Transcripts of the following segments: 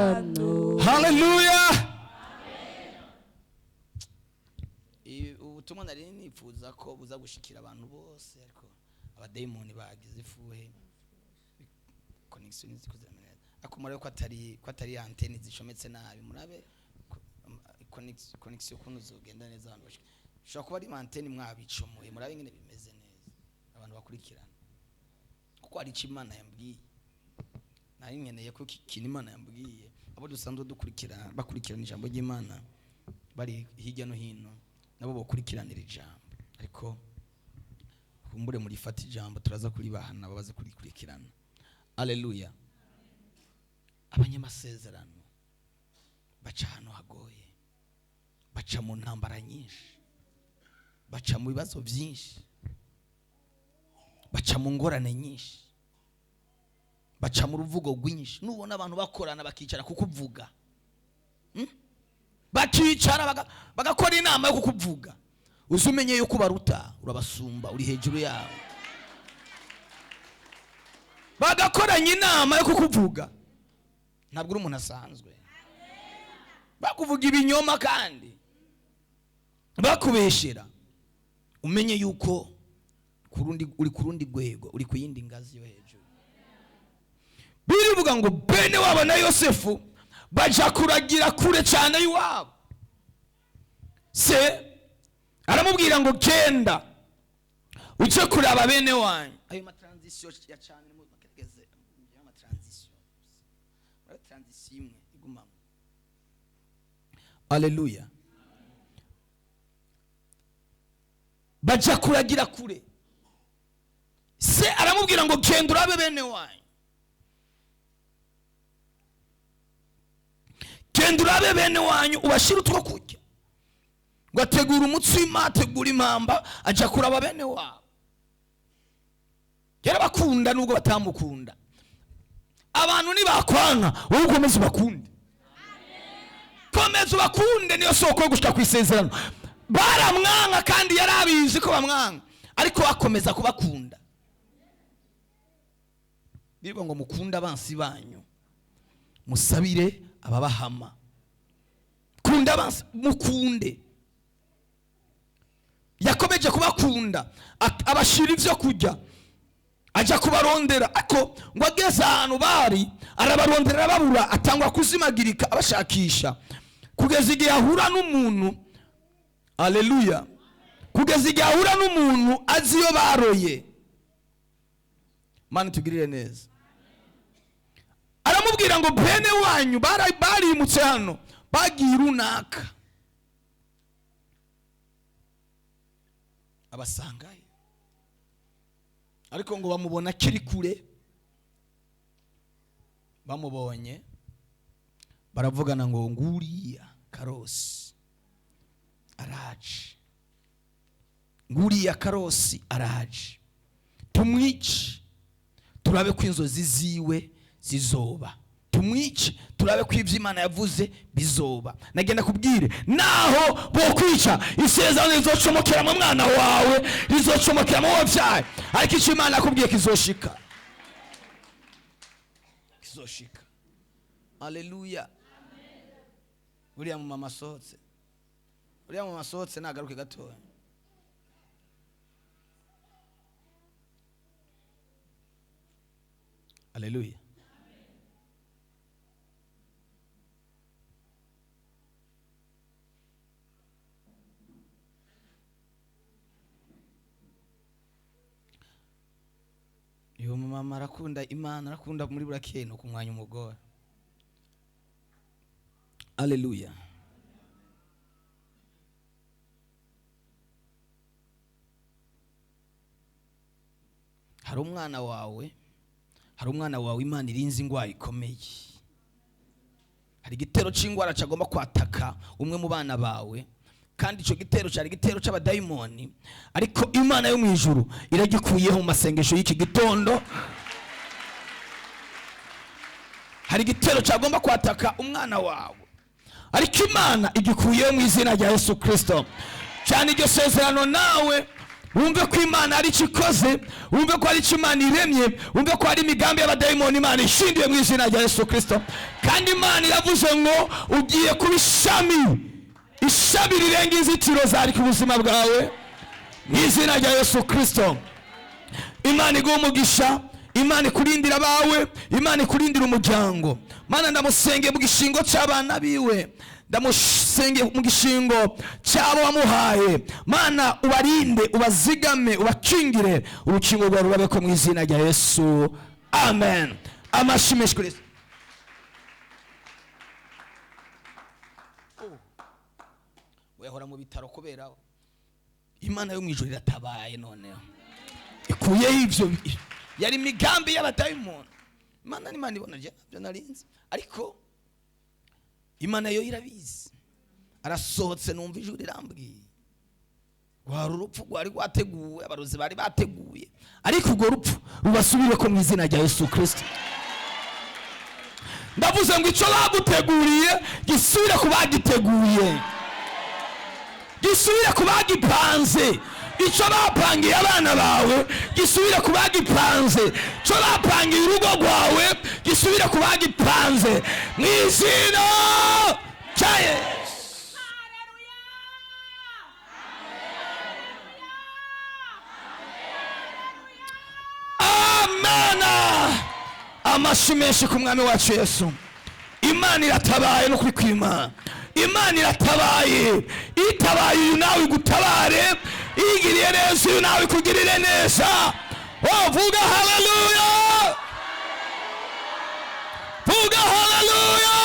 Amasezerano. Haleluya. Ubutumwa nari nifuza ko buza gushikira abantu bose, ariko abadayimoni bagize ifuhe, connection zikoze neza, ariko murabe ko atari antenne zicometse nabi. Murabe connection ukuntu zogenda neza, abantu bashika. Ushobora kuba ari antenne mwabicomoye. Murabe ingene bimeze neza, abantu bakurikirana, kuko hari icyo Imana yambwiye. Nari nkeneye ko iki kintu Imana yambwiye, abo dusanzwe dukurikira bakurikirana ijambo ry'Imana bari hirya no hino, nabo bakurikiranira ijambo. Ariko kumbure murifata ijambo, turaza kuribaha nabo baze kurikurikirana. Aleluya. Abanyamasezerano baca ahantu hagoye, baca mu ntambara nyinshi, baca mu bibazo byinshi, baca mu ngorane nyinshi, baca mu ruvugo rwinshi. Nubona abantu bakorana bakicara kukuvuga, Bakicara bagakora inama yo kukuvuga, uzi umenye yuko ubaruta, urabasumba, uri hejuru yabo. Bagakoranya inama yo kukuvuga, ntabwo uri umuntu asanzwe. Bakuvuga ibinyoma kandi bakubeshera, umenye yuko uri ku rundi rwego, uri ku yindi ngazi yo hejuru. Birivuga ngo bene wabo na Yosefu baja kuragira kure cyane y'iwabo. Se aramubwira ngo genda uje kuraba bene wanyu. Ayo ma transition ya cyane, mugerageze ama transition, muri transition imwe igumamo. Haleluya. Baja kuragira kure, se aramubwira ngo genda urabe bene wanyu, genda urabe bene wanyu ubashire utwo kurya. Ngo ategura umutsima, ategura impamba, aja kuraba bene wabo. Yarabakunda nubwo batamukunda. Abantu nibakwanka, wowe ukomeze ubakunde, komeza ubakunde, niyo soko yo gushika ku isezerano. Baramwanka kandi yarabizi ko bamwanka, ariko akomeza kubakunda. Bivuga ngo mukunde abansi banyu, musabire ababahama. Kunda abansi, mukunde. Yakomeje kubakunda, abashira ivyo kurya, aja kubarondera. Ariko ngo ageze ahantu bari arabarondera arababura, atangwa kuzimagirika abashakisha, kugeza igihe ahura n'umuntu. Haleluya. Kugeza igihe ahura n'umuntu azi iyo baroye. Mana tugirire neza. Aramubwira ngo bene wanyu barimutse hano, bagiye runaka. Abasangayo, ariko ngo bamubona akiri kure. Bamubonye baravugana ngo nguriya karosi araje, nguriya karosi araje, tumwice turabe ko inzozi ziwe zizoba, tumwice turabe ko ibyo Imana yavuze bizoba. Nagenda kubwire, naho bokwica, isezerano rizocomokera mu mwana wawe, rizocomokera mu wabyaye, ariko icyo Imana yakubwiye kizoshika, kizoshika. Haleluya. Uriya mu mama asohotse, uriya mu mama asohotse, nagaruke gatoya. Haleluya. Uyu mama arakunda Imana, arakunda muri burakeye no kumwanya umugore. Haleluya. Hari umwana wawe, hari umwana wawe Imana irinze ingwara ikomeye. Hari igitero c'ingwara cagomba kwataka umwe mu bana bawe, kandi ico gitero cari igitero c'abadayimoni, ariko Imana yo mwijuru iragikuyeho mu masengesho y'iki gitondo. Hari igitero cagomba kwataka umwana wawe, ariko Imana igikuyeho mu izina rya Yesu Kristo. Cyane iryo sezerano nawe Wumve ko Imana ari icyo ikoze, wumve ko ari icyo Imana iremye, wumve ko hari imigambi y'abadayimoni Imana ishingiye mu izina rya Yesu Kirisito. Kandi Imana iravuze ngo ugiye kuba ishami, ishami rirenga inzitiro zari ku buzima bwawe mu izina rya Yesu Kirisito. Imana iguha umugisha, Imana ikurindira abawe, Imana ikurindira umuryango. Mana, ndamusengeye mu gishingo cy'abana biwe, ndamusengeye mu gishingo cy'abo wamuhaye. Mana, ubarinde, ubazigame, ubakingire, urukingo rwawe rubabeko mu izina rya Yesu, amen. Amashyi menshi kuri Yesu. Wehora mu bitaro kubera Imana yo mu ijuru iratabaye, noneho ikuyeho ibyo yari imigambi y'abadayimoni. Imana ni Imana ibona byo narinzi, ariko Imana yo irabizi. Arasohotse, numva ijuru rirambwiye rwari urupfu rwari rwateguwe, abarozi bari bateguye, ariko urwo rupfu rubasubire ko mu izina rya Yesu Kirisito. Ndavuze ngo icyo baguteguriye gisubire ku bagiteguye, gisubire ku bagipanze. Icyo bapangiye abana bawe gisubire ku bagipanze, icyo bapangiye urugo rwawe gisubire ku bagipanze mu izina rya Yesu. Amena. Amashyi menshi ku mwami wacu Yesu. Imana iratabaye no kwima. Imana iratabaye, itabaye uyu nawe igutabare, igiriye neza uyu nawe ikugirire neza. Oh, vuga haleluya, vuga haleluya.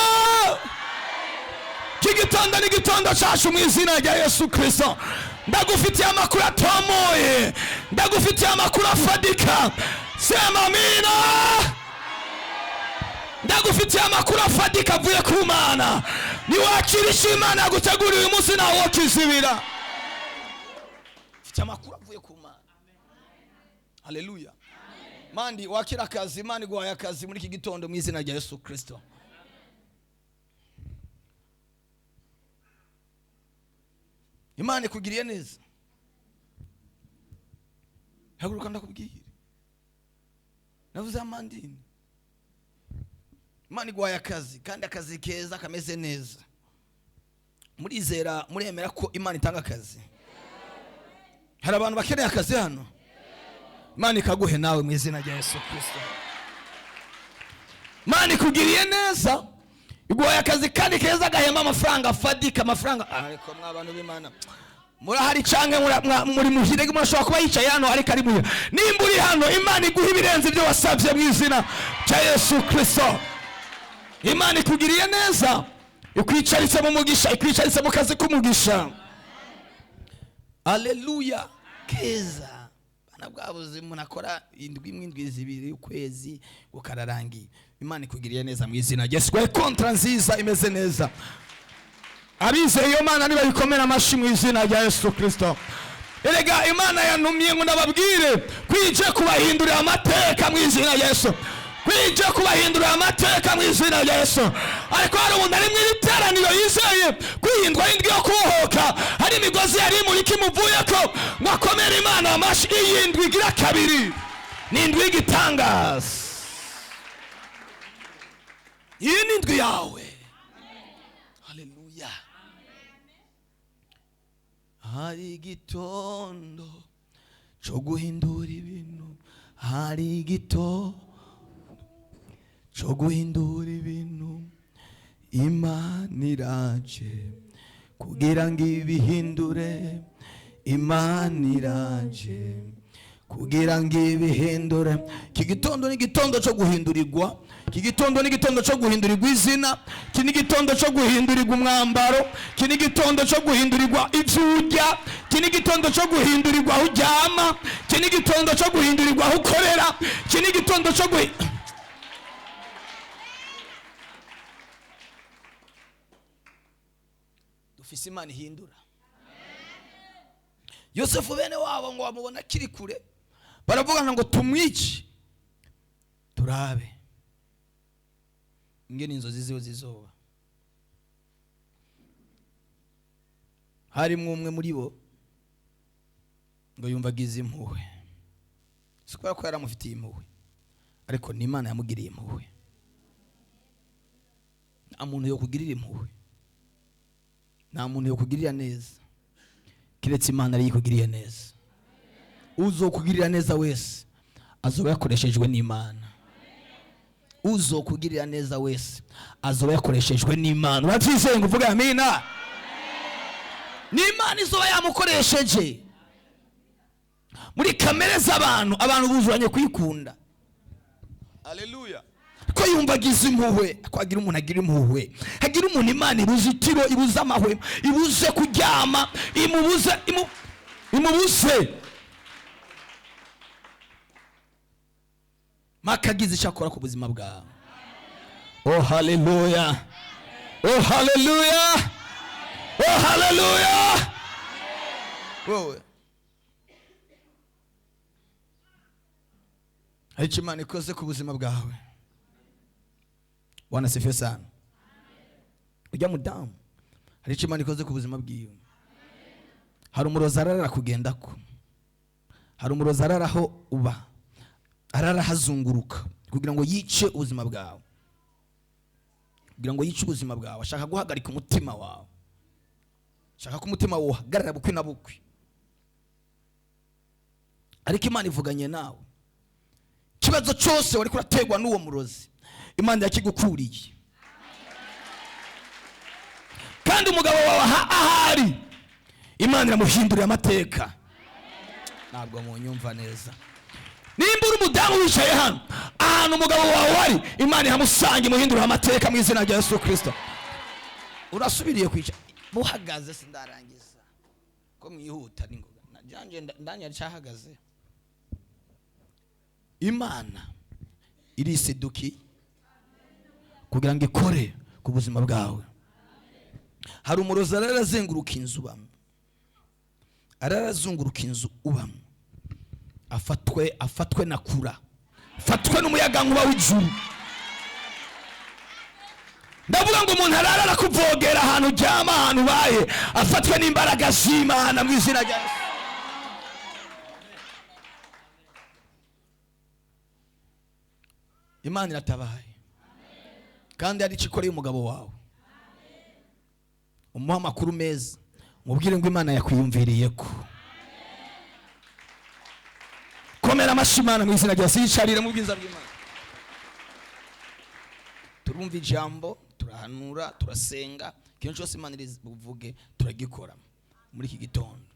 Iki gitondo ni igitondo cyacu mu izina rya Yesu Kirisito. Ndagufitiye amakuru atomoye, ndagufitiye amakuru afadika. Sema amina. Ndagufitiye amakuru afadika avuye ku Mana. Niwakira icyo Imana yaguteguriye uyu munsi, ntawe wokizibira. Mfite amakuru avuye ku Mana. Haleluya. Mandi wakira akazi, Imana iguhaye akazi muri iki gitondo mu izina rya Yesu Kirisito. Imana ikugiriye neza. Haguruka ndakubwira. Navuze amandini. Imana iguhaye akazi, kandi akazi keza kameze neza. Murizera, muremera ko Imana itanga akazi? Hari abantu bakeneye akazi hano? Imana ikaguhe nawe mu izina rya Yesu Kristo. Imana ikugiriye neza, iguhaye akazi kandi keza gahemba amafaranga afadika, amafaranga. Ariko mwa bantu b'Imana murahari canke muri muhire, murashobora kuba yicaye hano ariko ari muhira. Nimba uri hano, Imana iguha ibirenze ibyo wasabye mu izina rya Yesu Kristo. Imana ikugiriye neza, ikwicaritse mu mugisha, ikwicaritse mu kazi k'umugisha. Haleluya. Keza bana bwa buzima umuntu akora indwi imwe, indwi zibiri, ukwezi ukararangiye. Imana ikugiriye neza mu izina rya Yesu. Kontra nziza imeze neza. Abizeye iyo Mana nibayikomera amashyi mu izina rya Yesu Kristo. Erega Imana yantumye ngo ndababwire kwije kubahindurira amateka mu izina rya Yesu, kwije kubahindurira amateka mu izina rya Yesu. Ariko hari umuntu ari mu iteraniro yizeye kwihindwa indwi yo kubohoka, hari imigozi yari imurika imuvuyeko, ngo akomere Imana amashyi. Iyi ndwi igira kabiri ni indwi y'igitangaza. Iyi ni indwi yawe. Haleluya. Hari igitondo cyo guhindura ibintu, hari igitondo cyo guhindura ibintu. Imana iraje kugira ngo ibihindure, Imana iraje kugira ngo ibihindure. Iki gitondo ni igitondo cyo guhindurirwa, iki gitondo ni igitondo cyo guhindurirwa izina, iki ni igitondo cyo guhindurirwa umwambaro, iki ni igitondo cyo guhindurirwa ibyo urya, iki ni igitondo cyo guhindurirwa aho uryama, iki ni igitondo cyo guhindurirwa aho ukorera, iki ni igitondo cyo dufise Imana ihindura. Yosefu bene wabo ngo bamubona akiri kure, baravugana ngo tumwice turabe ingene inzozi ziwe zizoba. Harimwo umwe muri bo Ngo yumva agize impuhwe, si kubera ko yaramufitiye impuhwe, ariko ni Imana yamugiriye impuhwe. Nta muntu yo kugirira impuhwe, nta muntu yo kugirira neza kiretse Imana ariyo ikugiriye neza. Uzokugirira neza wese azoba yakoreshejwe n'Imana. Uzokugirira neza wese azoba yakoreshejwe n'Imana. Urabyizeye ngo uvuge amina? N'Imana izoba yamukoresheje. Muri kamere z'abantu, abantu buzuranye kwikunda. Haleluya. Ko yumva agize impuhwe, ko agira umuntu agira impuhwe, hagira umuntu Imana ibuze itiro, ibuze amahwemo, ibuze kuryama, imubuze imubuze maka agize icyo akora ku buzima bwawe. Oh haleluya, oh haleluya, oh haleluya. Wowe hari icyo Imana ikoze ku buzima bwawe. Bwana sifiwe sana. Ujya mudamu, hari icyo Imana ikoze ku buzima bwiwe. Hari umurozi arara kugendako, hari umurozi arara aho uba, arara ahazunguruka kugira ngo yice ubuzima bwawe, kugira ngo yice ubuzima bwawe. Ashaka guhagarika umutima wawe, ashaka ko umutima wawe uhagarara bukwi na bukwi. Ariko Imana ivuganye nawe, ikibazo cyose wari kurategwa n'uwo murozi Imana yakigukuriye. Kandi umugabo wawe ahari Imana iramuhindurira amateka. Ntabwo munyumva neza. Nimba uri umudamu wicaye hano, ahantu umugabo wawe ari Imana iramusanga imuhindurira amateka mu izina rya Yesu Kristo. Urasubiriye kwica buhagaze, sindarangiza ko mwihuta ningoga najanje ndanya cyahagaze. Imana iriseduki kugira ngo ikore ku buzima bwawe. Hari umurozi arazenguruka inzu ubamo, ararazunguruka inzu ubamo, afatwe na kura, afatwe n'umuyaga nkuba w'ijuru. Ndavuga ngo umuntu arara arakuvogera ahantu uryama, ahantu ubaye, afatwe n'imbaraga z'Imana mu izina rya Yesu. Imana iratabaye kandi hari icyo ikoreye umugabo wawe. Umuha amakuru meza, mubwire ngo Imana yakwiyumviriye ko. Komera amashyi Imana mu izina rya Yesu, yicarire mu bwiza bw'Imana. Turumva ijambo, turahanura, turasenga, ikintu cyose Imana iri buvuge turagikora muri iki gitondo.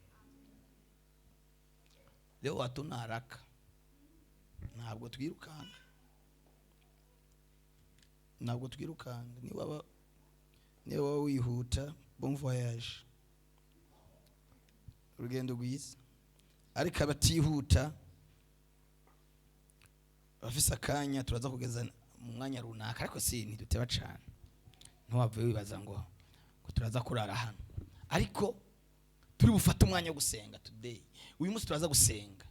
Leo watunaraka, ntabwo twirukanga, ntabwo twirukanga. Niba waba wihuta, bon voyage, urugendo rwiza. Ariko abatihuta bafise akanya, turaza kugeza mu mwanya runaka, ariko si ntiduteba cyane. Ntiwave wibaza ngo turaza kurara hano, ariko turi bufate umwanya wo gusenga today. Uyu munsi turaza gusenga.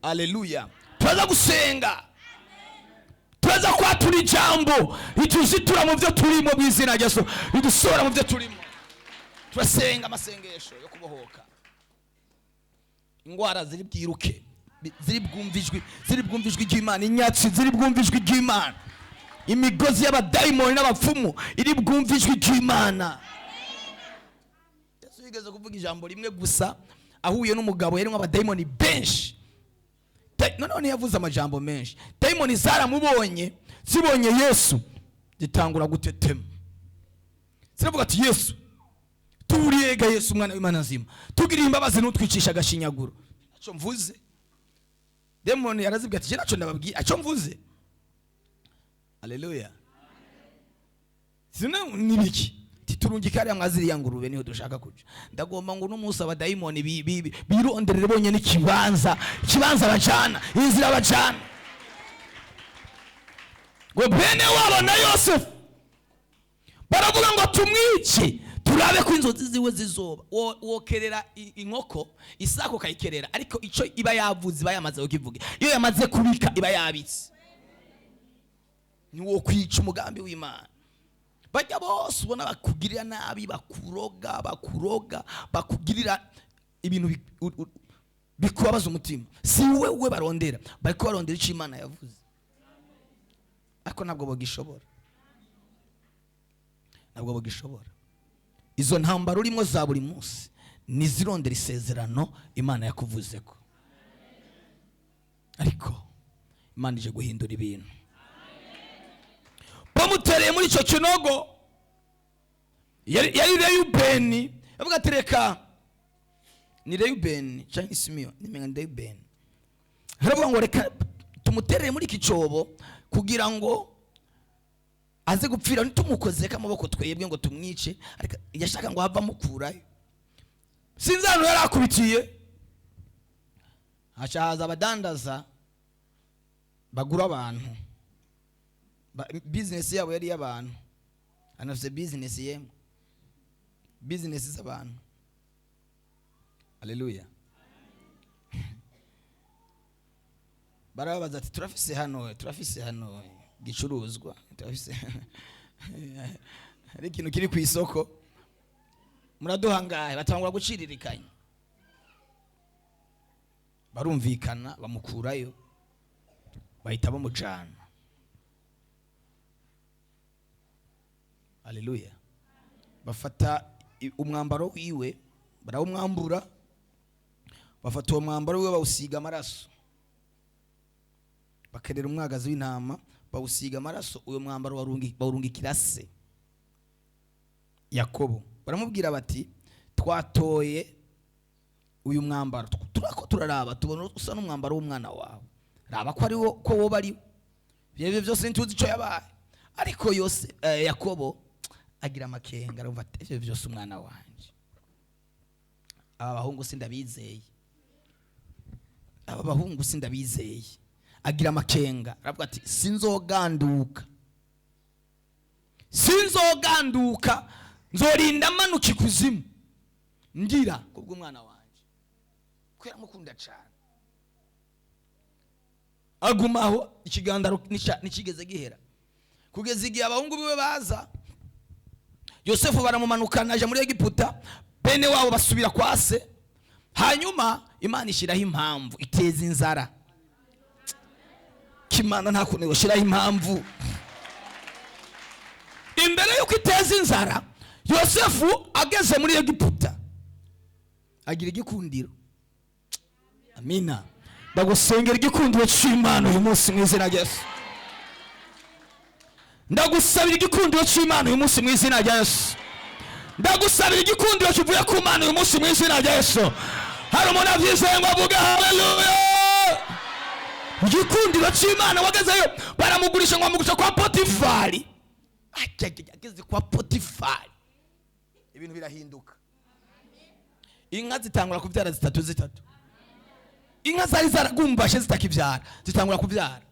Haleluya, turaza gusenga, turaza kwatura ijambo rituzitura mu byo turimo mu izina rya Yesu, ridusora mu byo turimo. Turasenga amasengesho yo kubohoka, ingwara ziri bwiruke, ziri bwumvijwi, ziri bwumvijwi ry'Imana, inyatsi ziri bwumvijwi ry'Imana, imigozi y'abadayimoni n'abapfumu iri bwumvijwi ry'Imana. Yesu yigeze kuvuga ijambo rimwe gusa ahuye n'umugabo yarimo abadayimoni benshi. None yavuze amajambo menshi. Dayimoni zaramubonye, zibonye Yesu zitangura gutetema, ziravuga ati Yesu turiyega, Yesu umwana w'Imana nzima, tugiriye imbabazi ntutwicisha agashinyaguro. Ntacyo mvuze. Demoni yarazibwiye ati ntacyo ndababwiye, ntacyo mvuze. Haleluya. Sino nibiki titurungika hariya mwaziriya ngurube niho dushaka kuja. Ndagomba ngo n'umunsi abadayimoni bironderere bonyene ikibanza, ikibanza bacana, inzira bacana. Ngo bene wabo na Yosefu baravuga ngo tumwice turabe ko inzozi ziwe zizoba. Wokerera inkoko isako kayikerera, ariko ico iba yavuze iba yamaze kukivuga. Iyo yamaze kubika iba yabitse. Ni wo kwica umugambi w'Imana. Bajya bose ubona bakugirira nabi, bakuroga, bakugirira ibintu Bikubabaza umutima. Si wewe barondera, bariko barondera icyo Imana yavuze, ariko ntabwo bagishobora, ntabwo bagishobora. Izo ntambara urimo za buri munsi nizirondera isezerano Imana yakuvuzeko. Ariko Imana ije guhindura ibintu. Bamutereye muri icyo kinogo, yari Reyubeni, avuga ati reka ni Reyubeni cyangwa Simiyoni, nimenga ni Reyubeni. Aravuga ngo reka tumuterere muri iki cyobo kugira ngo aze gupfira, ntitumukozeko amaboko twebwe ngo tumwice. Ariko yashaka ngo have amukurayo. Sinzi ahantu yari akubitiye, haca haza abadandaza bagura abantu. Bizinesi yabo yari iy'abantu. Anafise bizinesi yemwe, bizinesi z'abantu. Haleluya. Barababaza ati turafise hano, turafise hano gicuruzwa, turafise hari ikintu kiri ku isoko, muraduhangaye. Batangura guciririkanya, barumvikana, bamukurayo, bahita bamujana. Haleluya. Bafata umwambaro wiwe barawumwambura, bafata uwo mwambaro wiwe bawusiga amaraso, bakerera umwagazi w'intama bawusiga amaraso. Uwo mwambaro bawurungikira se Yakobo, baramubwira bati twatoye uyu mwambaro, turako turaraba tubona usa n'umwambaro w'umwana wawe, raba ko ari wo, ko woba ari we. Ibyo byose ntituzi icyo yabaye. Ariko yose Yakobo agira amakenga, aravuga ati ibyo byose umwana wanje, aba bahungu sindabizeye, aba bahungu sindabizeye. Agira amakenga, aravuga ati sinzoganduka, sinzoganduka, nzorinda manuka ikuzimu ngira kubw'umwana wanje, ko yaramukunda cyane. Agumaho, ikigandaro ntikigeze gihera kugeza igihe abahungu biwe baza. Yosefu baramumanukana aja muri Egiputa, bene wabo basubira kwa se. Hanyuma Imana ishyiraho impamvu iteza inzara. Kimana nta kuntu yoshiraho impamvu imbere yuko iteza inzara. Yosefu ageze muri Egiputa agira igikundiro. Amina. Ndagusengera igikundiro cy'Imana uyu munsi mu izina rya Yesu. Ndagusabira igikundiro cy'Imana uyu munsi mu izina rya Yesu. Ndagusabira igikundiro kivuye ku Mana uyu munsi mu izina rya Yesu. Hari umuntu abyizeye ngo avuge haleluya. Igikundiro cy'Imana wagezeyo, baramugurisha ngo bamugurisha kwa Potifari. Ageze kwa Potifari ibintu birahinduka. Inka zitangura kubyara zitatu zitatu. Inka zari zaragumbashe zitakibyara zitangura kubyara.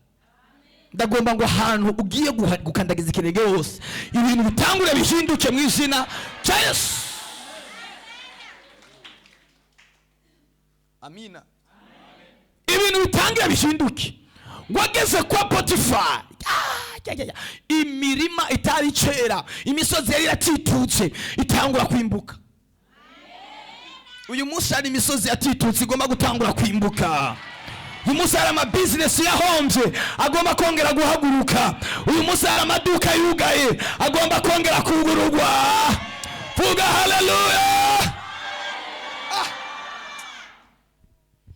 Ndagomba ngo ahantu ugiye gukandagiza ikirenge hose ibintu bitangure bihinduke mu izina rya Yesu. Amina. Ibintu bitangire bihinduke. Wageze kwa Potifari, imirima itari kera, imisozi yari yaratitutse itangura kwimbuka. Uyu munsi hari imisozi yatitutse igomba gutangura kwimbuka. Uyu munsi hari amabizinesi yahombye agomba kongera guhaguruka. Uyu munsi hari amaduka yugaye agomba kongera kugururwa. Vuga haleluya.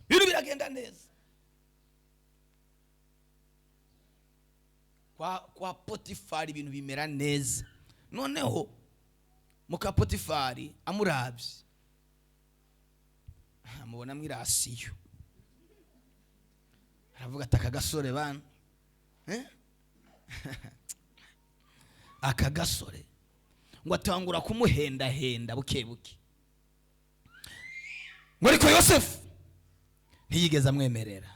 Ibintu biragenda neza. Kwa Potifari ibintu bimera neza. Noneho muka Potifari amuravye, amubona mwirasiyo, aravuga ati aka gasore bana, aka gasore, ngo atangura kumuhendahenda buke buke. Ngo ariko Yosefu ntiyigeze amwemerera.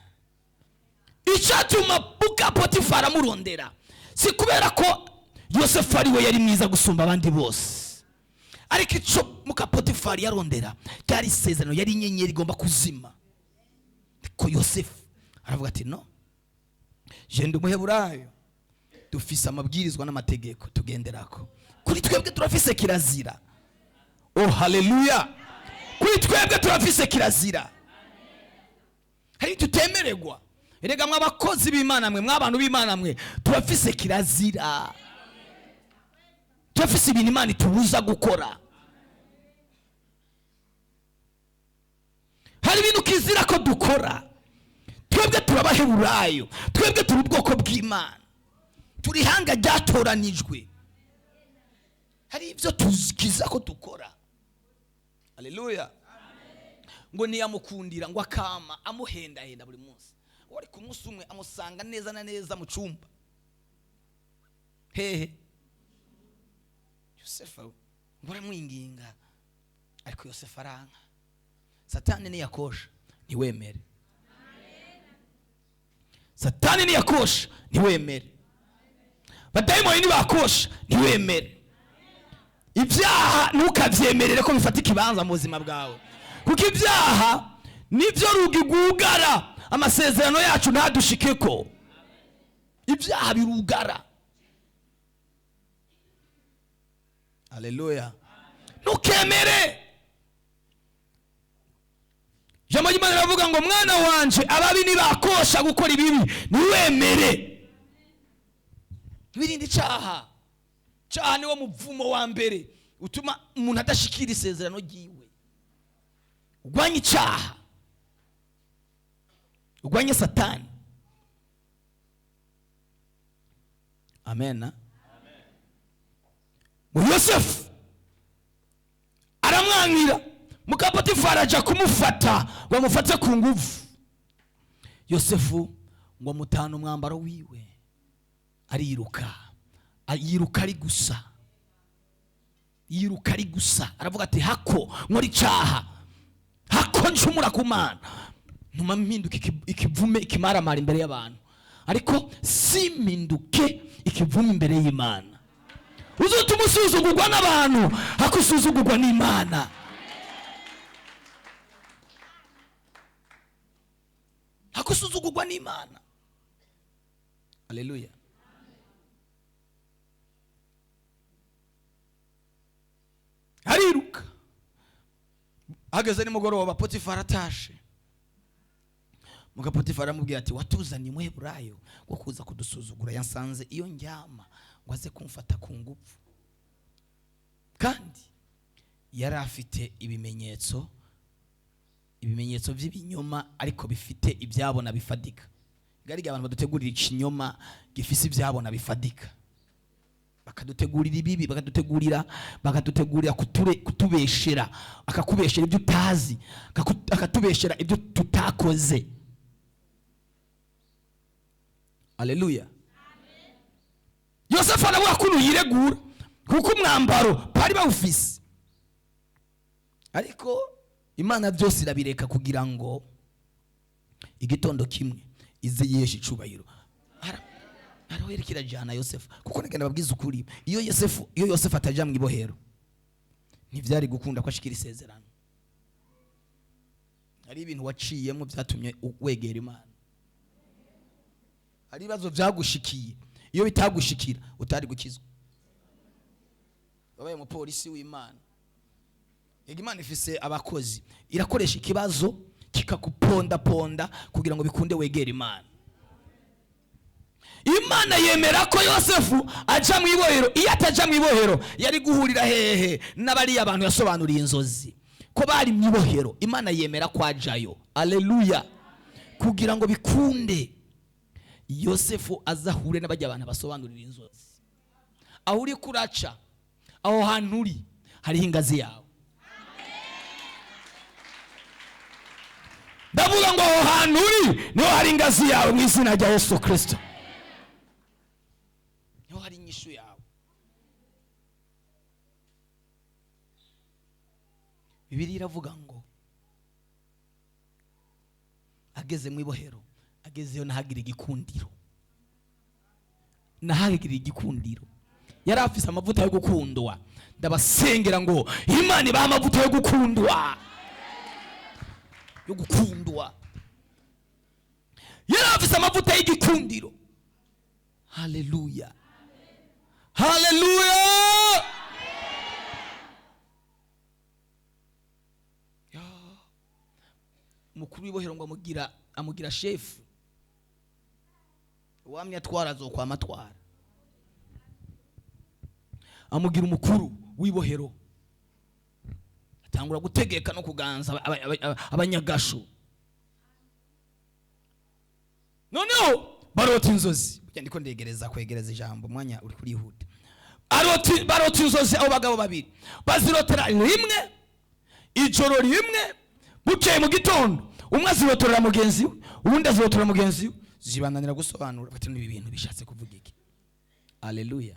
Icyatuma muka Potifari amurondera si kubera ko Yosefu ari we yari mwiza gusumba abandi bose, ariko icyo muka Potifari yarondera cyari isezerano, yari inyenyeri igomba kuzima. Ariko Yosefu aravuga ati no, je ndi umuheburayo, dufise amabwirizwa n'amategeko tugenderako. Kuri twebwe turafise kirazira. Oh haleluya. Kuri twebwe turafise kirazira. Hari tutemererwa. Erega mwabakozi b'Imana mwe, mwabantu b'Imana mwe, turafise kirazira, turafise ibintu Imana itubuza gukora. Hari ibintu kizira ko dukora. Twebwe turabaheburayo, twebwe turi ubwoko bw'Imana, turi ihanga ryatoranijwe. Hari ibyo tukiza ko dukora. Haleluya. Ngo ntiyamukundira, ngo akama amuhendahenda buri munsi. Wari ku munsi umwe amusanga neza na neza mu cyumba. Hehe, Yosefu ngo aramwinginga, ariko Yosefu aranka. Satani niyakosha ntiwemere. Satani niyakosha ntiwemere. Badayimoni nibakosha ntiwemere. Ibyaha ntukavyemerere ko bifata ikibanza mu buzima bwawe, kuko ibyaha nivyo rugi rwugara amasezerano yacu ntadushikeko. Ibyaha birugara. Haleluya. Ntukemere. Ijambo ry'Imana riravuga ngo mwana wanje, ababi nibakosha gukora ibibi ntiwemere. Wirinde icaha. Icaha niwo muvumo wa mbere utuma umuntu adashikira isezerano ryiwe. Urwanye icaha, urwanye Satani. Amen. Ngo Yosefu aramwangira, muka Potifari aja kumufata ngo amufate ku nguvu. Yosefu ngo amutane umwambaro wiwe, ariruka, yiruka ari gusa, yiruka ari gusa. Aravuga ati hako nkora icaha, hako ncumura ku Mana, ntuma mpinduka ikivume ikimaramara imbere y'abantu, ariko simpinduke ikivume imbere y'Imana. Uzotuma usuzugurwa n'abantu, hako usuzugurwa n'Imana. Hako usuzugurwa n'Imana. Haleluya. Ariruka. Ageze nimugoroba, Potifari atashe. Muka Potifari aramubwira ati watuzaniye umuheburayo wo kuza kudusuzugura, yansanze iyo ndyama ngo aze kumfata ku ngufu. Kandi yari afite ibimenyetso, ibimenyetso by'ibinyoma ariko bifite ibyabona bifadika. Gari abantu badutegurira ikinyoma gifise ibyabona bifadika, bakadutegurira ibibi, bakadutegurira kutubeshera, akakubeshera ibyo utazi, akatubeshera ibyo tutakoze. Haleluya. Yosefu aravuga ko yiregura kuko umwambaro bari bawufise, ariko Imana byose irabireka kugira ngo igitondo kimwe ize yiheshe icubahiro. Arawerekera jana Yosefu, kuko nagenda babwiza ukuri, iyo Yosefu ataja mu ibohero ntivyari gukunda ko ashikira isezerano. Hari ibintu waciyemo byatumye wegera Imana, hari ibibazo byagushikiye, iyo bitagushikira utari gukizwa. Wabaye umupolisi w'Imana. Yego, Imana ifise abakozi, irakoresha ikibazo kikakuponda ponda kugira ngo bikunde wegera Imana. Imana yemera ko Yosefu aja mu ibohero. Iyo ataja mu ibohero yari guhurira hehe n'abari abantu yasobanuriye inzozi ko bari mu ibohero? Imana yemera ko ajayo. Haleluya. Kugira ngo bikunde Yosefu azahure n'abajya abantu basobanurira inzozi. Aho uri kuraca, aho hantu uri hariho ingazi yawe. Ndavuga ngo aho hantu uri niho hari ingazi yawe mu izina rya Yesu Kristo. Niho hari inyishu yawe. Bibiliya iravuga ngo ageze mu ibohero, agezeyo nahagira igikundiro, nahagira igikundiro. Yari afise amavuta yo gukundwa. Ndabasengera ngo Imana ibahe amavuta yo gukundwa, yo gukundwa. Yari afise amavuta y'igikundiro. Haleluya. Haleluya. Umukuru w'ibohero ngo amugira shefu. Uwamye atwara azokwama atwara. Amugira umukuru w'ibohero, atangura gutegeka no kuganza abanyagasho. Noneho barota inzozi. Burya ndiko ndegereza kwegereza ijambo, umwanya uri kurihuta. Barota inzozi abo bagabo babiri, bazirotera rimwe ijoro rimwe. Bukeye mu gitondo umwe azirotorera mugenzi we, uwundi azirotorera mugenzi we, zibananira gusobanura. Bati ibi bintu bishatse kuvuga iki? Haleluya.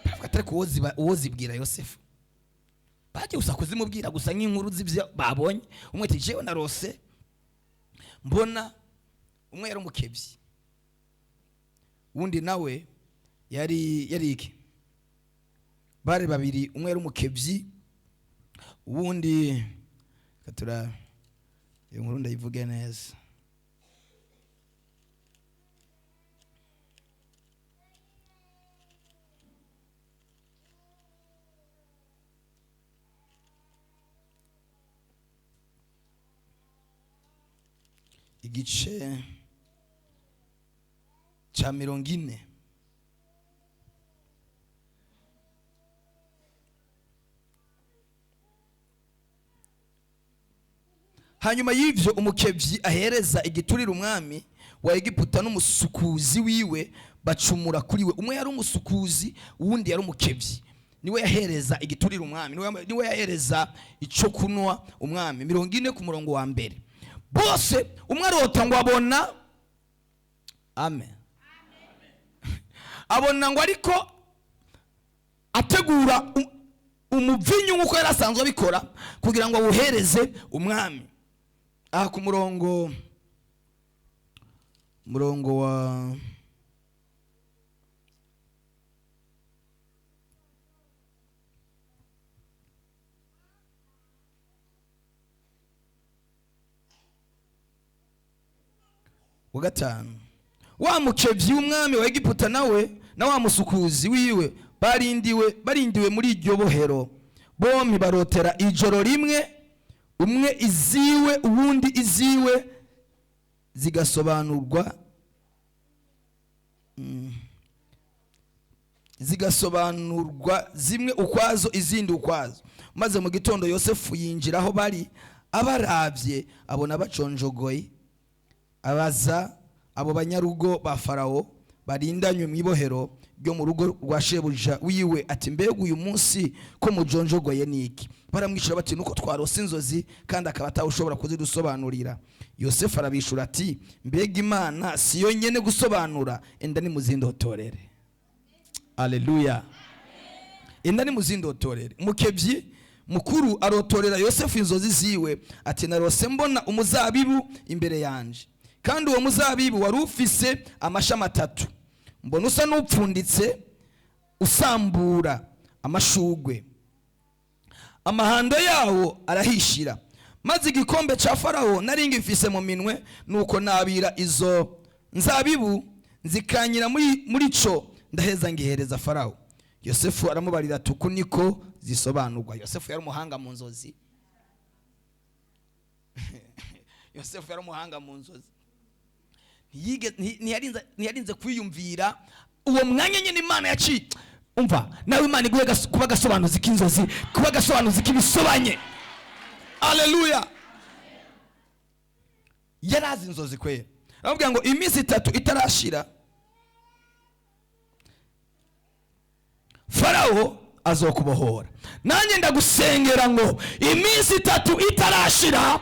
Bavuga atari ko uwo zibwira Yosefu, bagiye gusa kuzimubwira gusa nk'inkuru z'ibyo babonye. Umwe ati jewe narose mbona, umwe yari umukebyi, uwundi nawe yari iki? Bari babiri, umwe yari umukebyi, uwundi katura. Iyo nkuru ndayivuge neza. Igice cya 40. Hanyuma y'ivyo umukebyi ahereza igiturira umwami wa Egiputa n'umusukuzi wiwe bacumura kuri we. Umwe yari umusukuzi, uwundi yari umukebyi. Niwe yahereza igiturira umwami, niwe yahereza ico kunwa umwami. 40 ku murongo wa mbere. Bose umwe arota ngo abona, amen, abona ngo ariko ategura umuvinyu nkuko yari asanzwe abikora kugira ngo awuhereze umwami. Aha ku murongo wa 5, wa mukebyi w'umwami wa Egiputa nawe na wa musukuzi wiwe barindiwe muri iryo bohero. Bombi barotera ijoro rimwe, umwe iziwe uwundi iziwe, zigasobanurwa zimwe ukwazo izindi ukwazo. Maze mu gitondo Yosefu yinjira aho bari, abaravye abona baconjogoye, abaza abo banyarugo ba Farao barindanywe mu ibohero ryo mu rugo rwa shebuja wiwe ati mbega uyu munsi ko mujonjogoye niki? Baramwishura bati nuko twarose inzozi kandi akaba atawushobora kuzidusobanurira. Yosefu arabishura ati mbega Imana siyo nyene gusobanura, enda nimuzindotorere. Haleluya. Enda nimuzindotorere. Umukebyi mukuru arotorera Yosefu inzozi ziwe ati narose mbona umuzabibu imbere yanje, kandi uwo muzabibu wari ufise amashami atatu, mbona usa n'upfunditse usambura amashugwe, amahando yawo arahishira. Maze igikombe ca Farao nari ngifise mu minwe, nuko nabira izo nzabibu nzikanyira muri co, ndaheza ngihereza Farao. Yosefu aramubarira ati uku niko zisobanurwa. Yosefu yari umuhanga mu nzozi. Yosefu yari umuhanga mu nzozi. Ntiyarinze kwiyumvira uwo mwanya nyine Imana yaciye. Umva nawe, Imana iguhe kuba gasobanuzi k'inzozi, kuba gasobanuzi k'ibisobanye. Haleluya. Yarazi inzozi kwera. Aramubwira ngo iminsi 3 itarashira Farao azokubohora. Nanjye ndagusengera ngo iminsi 3 itarashira,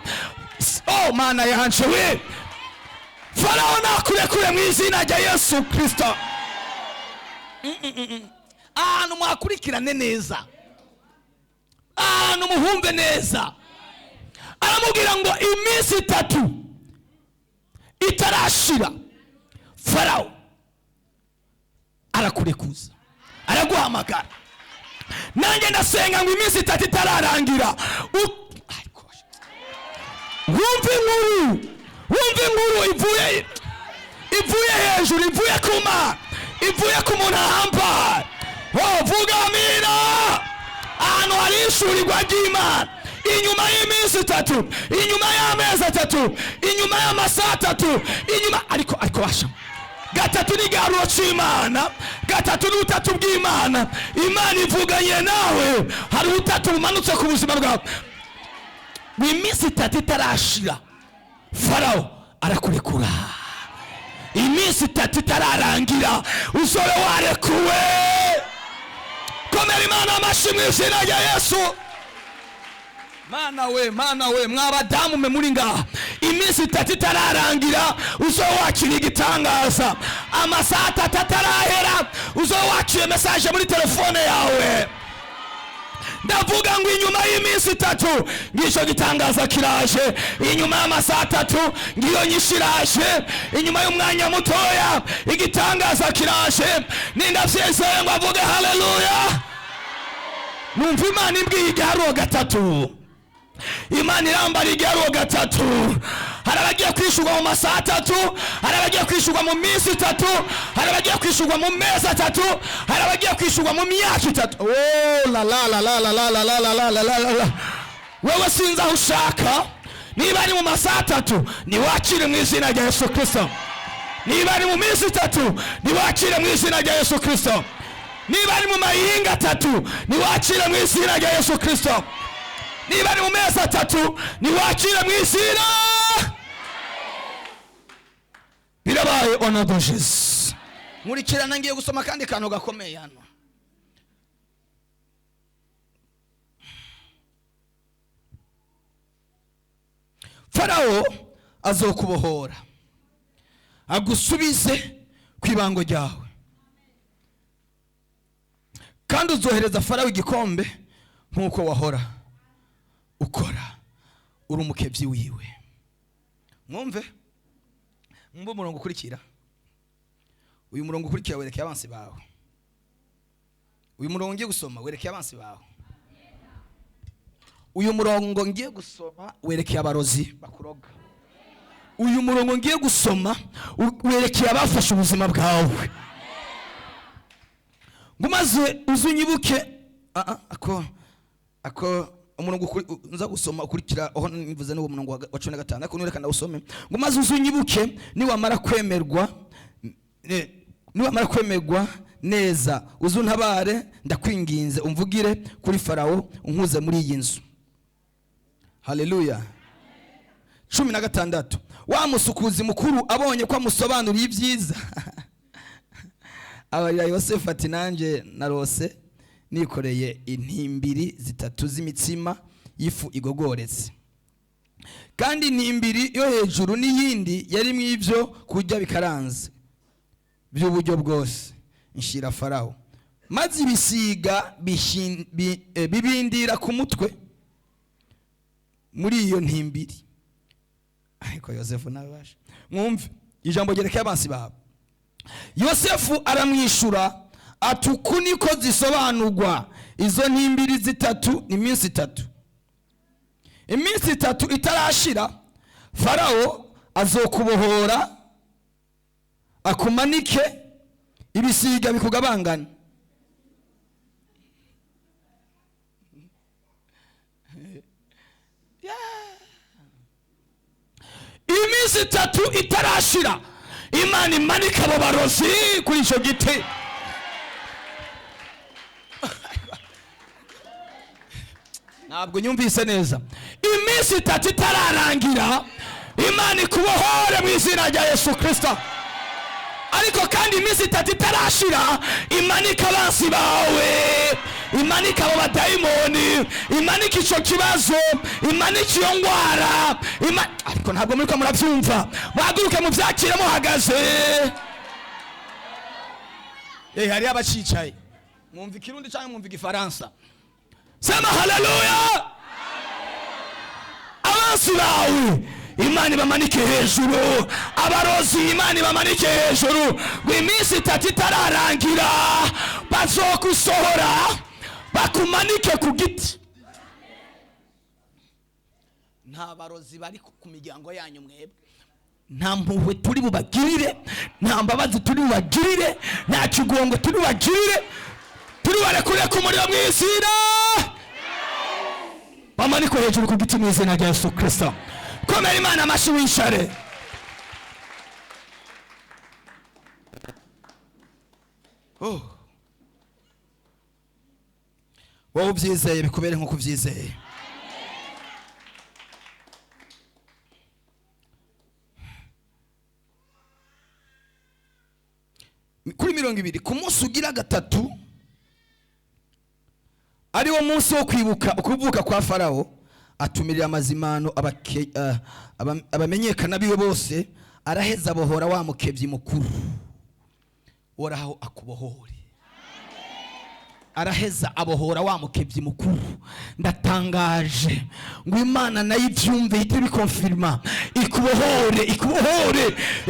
oh Mana yanje we, Farao nakurekure mu izina rya Yesu Kristo. Ahantu mwakurikirane neza, ahantu muhumve neza. Aramubwira ngo iminsi 3 itarashira Farao arakurekuza, araguhamagara. Nanjye ndasenga ngo iminsi 3 itararangira wumve inkuru ivuye hejuru, ivuye ku Mana, ivuye ku muntu ahambaye. Oh, vuga amina. Ahantu hari ishurirwa ry'Imana, Inyuma y'iminsi 3, inyuma y'amezi 3, inyuma y'amasaha 3, inyuma ariko basha gatatu ni igiharuro c'Imana, gatatu ni ubutatu bw'Imana. Imana ivuganye nawe, hari ubutatu bumanutse ku buzima bwawe. Iminsi 3 itarashira Farawo arakurekura. Iminsi 3 itararangira uzobe warekuwe. Komera Imana amashyi mu izina rya Yesu. Mana we, mana we, mwabadamu mwe muri ngaha, iminsi 3 itararangira uzobe wakira igitangaza. Amasaha 3 atarahera uzobe wakira message muri telefone yawe. Ndavuga ngo inyuma y'iminsi 3 ngico gitangaza kiraje, inyuma y'amasaha 3 ngiyo nyinshi iraje, inyuma y'umwanya mutoya igitangaza kiraje. Nindavyizeye ngo avuge haleluya. Numva Imana imbwiye igiharuro 3, Imana irambara igiharuro 3. Hari abagiye kwishurwa mu masaha 3, hari abagiye kwishurwa mu minsi 3, hari abagiye kwishurwa mu mezi 3, hari abagiye kwishurwa mu myaka 3. Oh la la la la la la la la la la la la la. Wewe sinzi aho ushaka, niba ari mu masaha 3 niwakire mu izina rya Yesu Kristo. Niba ari mu minsi 3 niwakire mu izina rya Yesu Kristo. Niba ari mu mayinga 3 niwakire mu izina rya Yesu Kristo. Niba ari mu mezi 3 niwakire mu izina. Birabaye au nom de Jésus. Nkurikirana, ngiye gusoma kandi kantu gakomeye hano. Farawo azokubohora agusubize ku ibango ryawe, kandi uzohereza Farawo igikombe nk'uko wahora ukora uri umukebyi wiwe. Mwumve, mwumve umurongo ukurikira. Uyu murongo ukurikira werekeye abansi bawe. Uyu murongo ngiye gusoma werekeye abansi bawe. Uyu murongo ngiye gusoma werekeye abarozi bakuroga. Uyu murongo ngiye gusoma werekeye abafashe ubuzima bwawe. Ngumaze uzunyibuke ako umurongo nza gusoma ukurikira aho nivuze n'uwo murongo wa 15, ariko nureka ndawusome. Ngumaze uzunyibuke niwamara kwemerwa, niwamara kwemerwa neza uzuntabare, ndakwinginze umvugire kuri Farawo unkuze muri iyi nzu. Haleluya. 16. Wa musukuzi mukuru abonye ko amusobanuriye ibyiza, abarira Yosefu ati nanje narose nikoreye intimbiri 3 z'imitsima y'ifu igogoretse, kandi intimbiri yo hejuru n'iyindi yari mu ivyo kurya bikaranze by'uburyo bwose, nshira Farawo, maze ibisiga bibindira ku mutwe muri iyo ntimbiri. Ariko Yosefu nabasha. Mwumve ijambo ryerekeye abansi babo. Yosefu aramwishura ati uku niko zisobanurwa izo ntimbiri 3 ni iminsi 3. Iminsi 3 itarashira Farawo azokubohora akumanike ibisiga bikugabangana. Iminsi 3 itarashira Imana imanika abo barozi kuri ico giti. Ntabwo nyumvise neza. Iminsi 3 itararangira Imana ikubohore mu izina rya Yesu Kristo. Ariko kandi iminsi 3 itarashira imanika abansi bawe, imanika abo badayimoni, imanika ico kibazo, imanika iyo ngwara. Ariko ntabwo muriko muravyumva. Muhaguruke muvyakire muhagaze. Hari abacicaye. Mwumva ikirundi canke mwumva igifaransa? Sema haleluya. Abansi bawe Imana ibamanike hejuru, abarozi Imana ibamanike hejuru. Ngo iminsi 3 itararangira bazokusohora bakumanike ku giti. Nta barozi bari ku miryango yanyu mwebwe. Nta mpuhwe turi bubagirire, nta mbabazi turi bubagirire, nta kigongo turi bubagirire. Turi barekure ku muriro mw'izina. Bamanikwe hejuru ku giti mu izina rya Yesu Kristo. Komera Imana amashyi wishare. Oh. Wowe ubyizeye bikubere nk'uko ubyizeye. Kuri 20, ku munsi ugira gatatu, ari wo munsi wo kwibuka ukuvuka kwa Farawo, atumirira amazimano abamenyekana biwe bose, araheza abohora wa mukebyi mukuru. Uhoraho akubohore. Araheza abohora wa mukebyi mukuru. Ndatangaje ngo Imana nayo ibyumve, ihite ibikonfirma, ikubohore, ikubohore,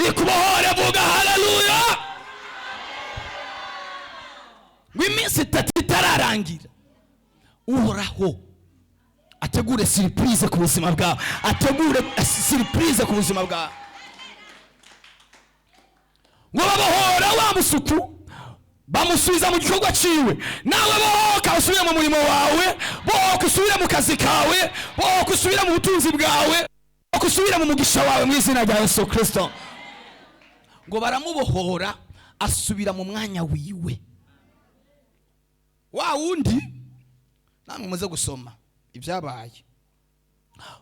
ikubohore. Vuga haleluya. Ngo iminsi 3 itararangira, Uhoraho ategure surprise ku buzima bwawe, ategure surprise ku buzima bwawe. Ngo babohora wa musuku, bamusubiza mu gikorwa ciwe. Nawe bohoka usubire mu murimo wawe, bohoka usubire mu kazi kawe, bohoka usubire mu butunzi bwawe, bohoka usubire mu mugisha wawe mu izina rya Yesu Kristo. Ngo baramubohora asubira mu mwanya wiwe. Wa wundi namwe muze gusoma ibyabaye,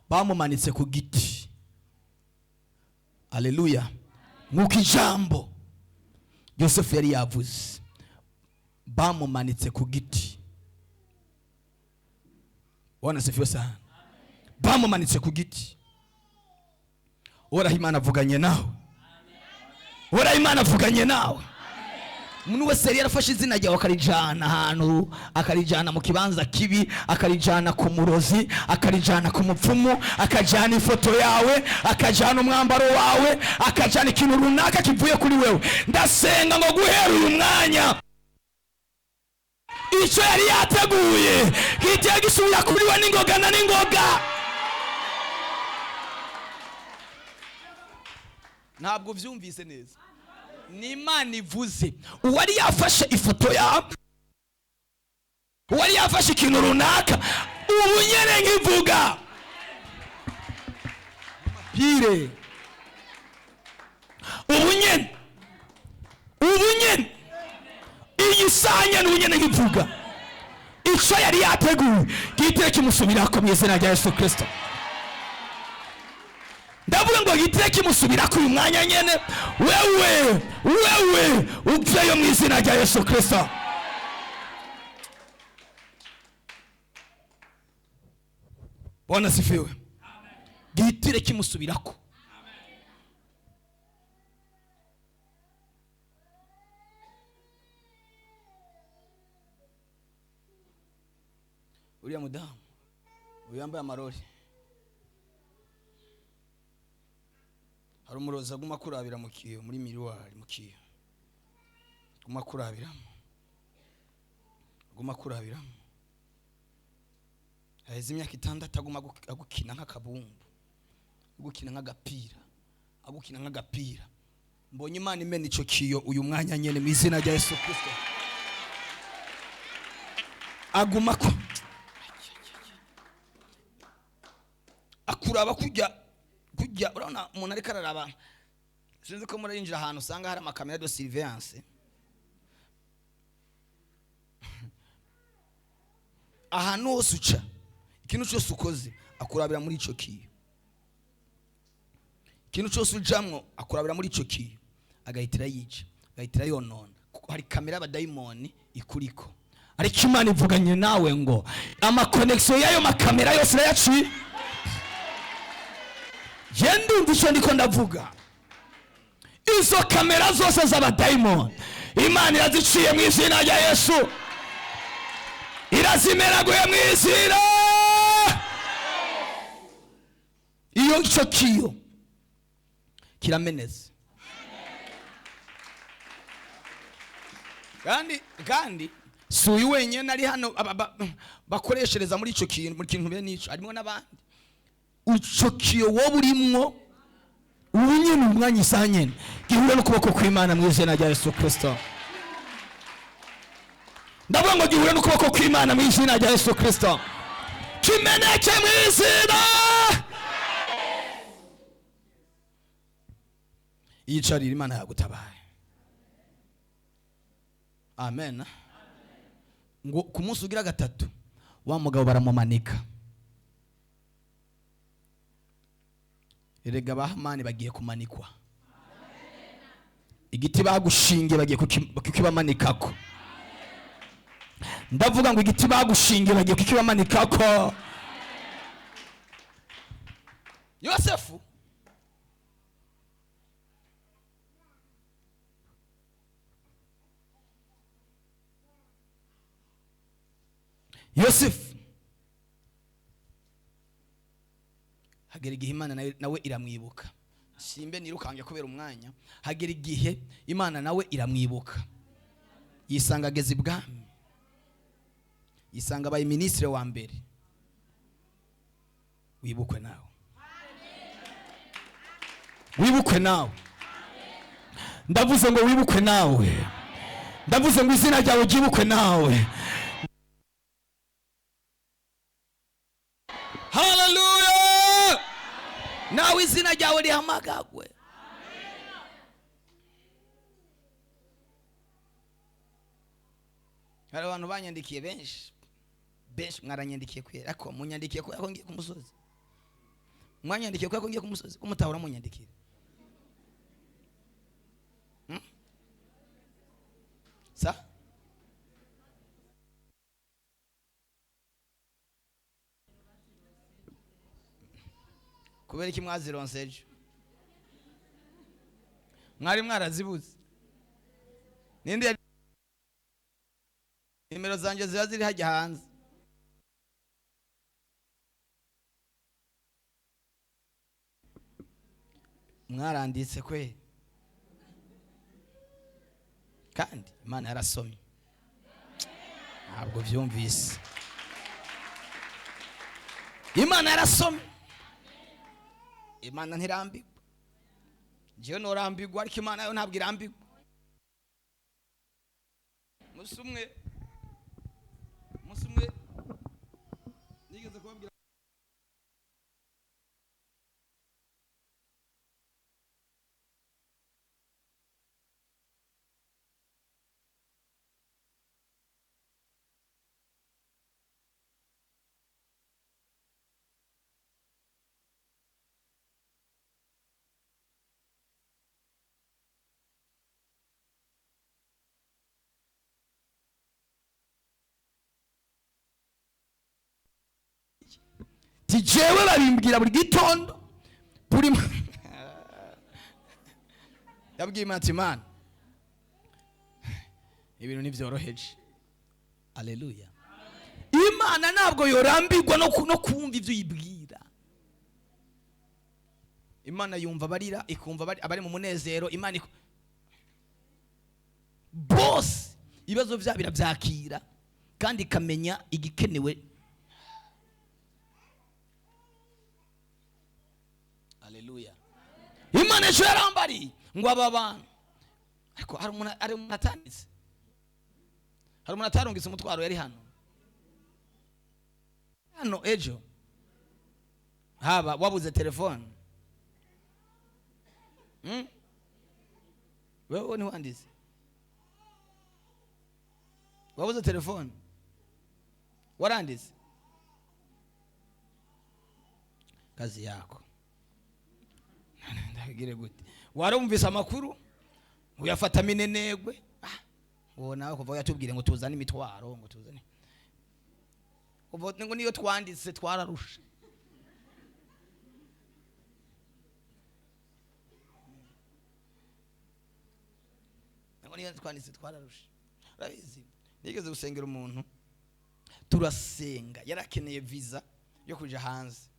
bamumanitse ku giti. Haleluya. Nk'uko ijambo Yosefu yari yavuze, bamumanitse ku giti. Bwana asifiwe sana. Bamumanitse ku giti. Uhoraho Imana avuganye nawe. Uhoraho Imana avuganye nawe. Umuntu wese yari yarafashe izina ryawe akarijana ahantu, akarijana mu kibanza kibi, akarijana ku murozi, akarijana ku mupfumu, akajana ifoto yawe, akajana umwambaro wawe, akajana ikintu runaka kivuye kuri wewe. Ndasenga ngo guhera uyu mwanya, icyo yari yateguye kigiye gisubira kuri we n'ingoga na n'ingoga. Ntabwo vyumvise neza. Ni Imana ivuze. Uwari yafashe ifoto ya, uwari yafashe ikintu runaka, ubu nyene nkivuga pire, ubu nyene, ubu nyene, iyi sanya n'ubu nyene nkivuga icyo yari yateguye gitire kimusubirako mu izina rya Yesu Kristo. Ndavuga ngo gitire kimusubirako uyu mwanya nyene, wewe, wewe upfeyo mu izina rya Yesu Kristo. Bwana asifiwe. Gitire kimusubirako. Uriya mudamu uyu yambaye amarori, hari umurozi aguma kurabira mu kiyo, muri miruwari mu kiyo, aguma kurabiramo, aguma kurabiramo. Haheze imyaka 6 aguma agukina nk'akabumbu, agukina nk'agapira, agukina nk'agapira. Mbonye Imana imena ico kiyo uyu mwanya nyene mu izina rya Yesu Kristo. Aguma ko akuraba kujya kujya. Urabona umuntu ariko araraba, sinzi ko murinjira ahantu usanga hari amakamera de surveillance, ahantu hose uca, ikintu cyose ukoze akurabira muri ico kiyo, ikintu cyose ujamwo akurabira muri ico kiyo, agahitira yica, agahitira yonona, kuko hari kamera y'abadayimoni ikuriko. Ariko Imana ivuganye nawe ngo amakonnexion y'ayo makamera yose irayaciye. Je ndumva icyo ndiko ndavuga. Izo kamera zose z'abadayimoni Imana iraziciye mu izina rya Yesu, irazimeraguye mu izina. Iyo ico kiyo kirameneze. Kandi si uyu wenyine ari hano bakoreshereza muri ico kintu, muri kintu bene ico, harimo n'abandi. Ico kiyo wowe urimwo ubu nyene umwanya isaha nyene gihure n'ukuboko kw'Imana mu izina rya Yesu Kristo. Ndavuga ngo gihure n'ukuboko kw'Imana mu izina rya Yesu Kristo. Kimeneke mu izina. Yicarira, Imana yagutabaye. Amen. Ngo ku munsi ugira gatatu, wa mugabo baramumanika. Erega ba Hamani bagiye kumanikwa. Igiti bagushingiye bagiye kukibamanikako. Ndavuga ngo igiti bagushingiye bagiye kukibamanikako. Yosefu Yosefu hagera igihe Imana nawe iramwibuka. Simbe nirukange kubera umwanya. Hagera igihe Imana nawe iramwibuka, yisanga ageze ibwami, yisanga abaye minisitiri wa mbere. Wibukwe nawe, wibukwe nawe. Ndavuze ngo wibukwe nawe. Ndavuze ngo izina ryawe ryibukwe nawe. Haleluya! Nawe izina ryawe rihamagagwe. Hari abantu banyandikiye benshi benshi. Mwaranyandikiye kwera, ariko munyandikiye kubera ko ngiye ku musozi. Mwanyandikiye kubera ko ngiye ku musozi, ko mutahora munyandikira? Sa kubera iki mwazironse ejo? Mwari mwarazibuze? Ninde nimero zanjye ziba ziri hajya hanze. Mwaranditse kwe, kandi Imana yarasomye. Ntabwo byumvise. Imana yarasomye. Imana ntirambirwa. Njyewe norambirwa, ariko Imana yo ntabwo irambirwa. Umunsi umwe nigeze kubabwira. Ti jewe babimbwira buri gitondo, buri yabwiye Imana ati: "Imana, ibintu ntibyoroheje." Aleluya! Imana ntabwo yorambirwa no kumva ibyo uyibwira. Imana yumva abarira, ikumva abari mu munezero. Imana bose ibibazo byabo irabyakira kandi ikamenya igikenewe. Aleluya! Imana ejo yarambariye ngo aba bantu, ariko hari umuntu atanditse, hari umuntu atarungitse umutwaro. Yari hano ejo. Haba wabuze telefone? Wewe ntiwanditse? Wabuze telefone, waranditse? Kazi yako ndabwire gute? Warumvise amakuru uyafata minenegwe. Ah, ngo nawe kuva yatubwire ngo tuzane imitwaro, ngo tuzane, kuva ngo niyo twanditse twararushe. Ngo niyo twanditse twararushe. Urabizi, nigeze gusengera umuntu, turasenga, yarakeneye visa yo kuja hanze,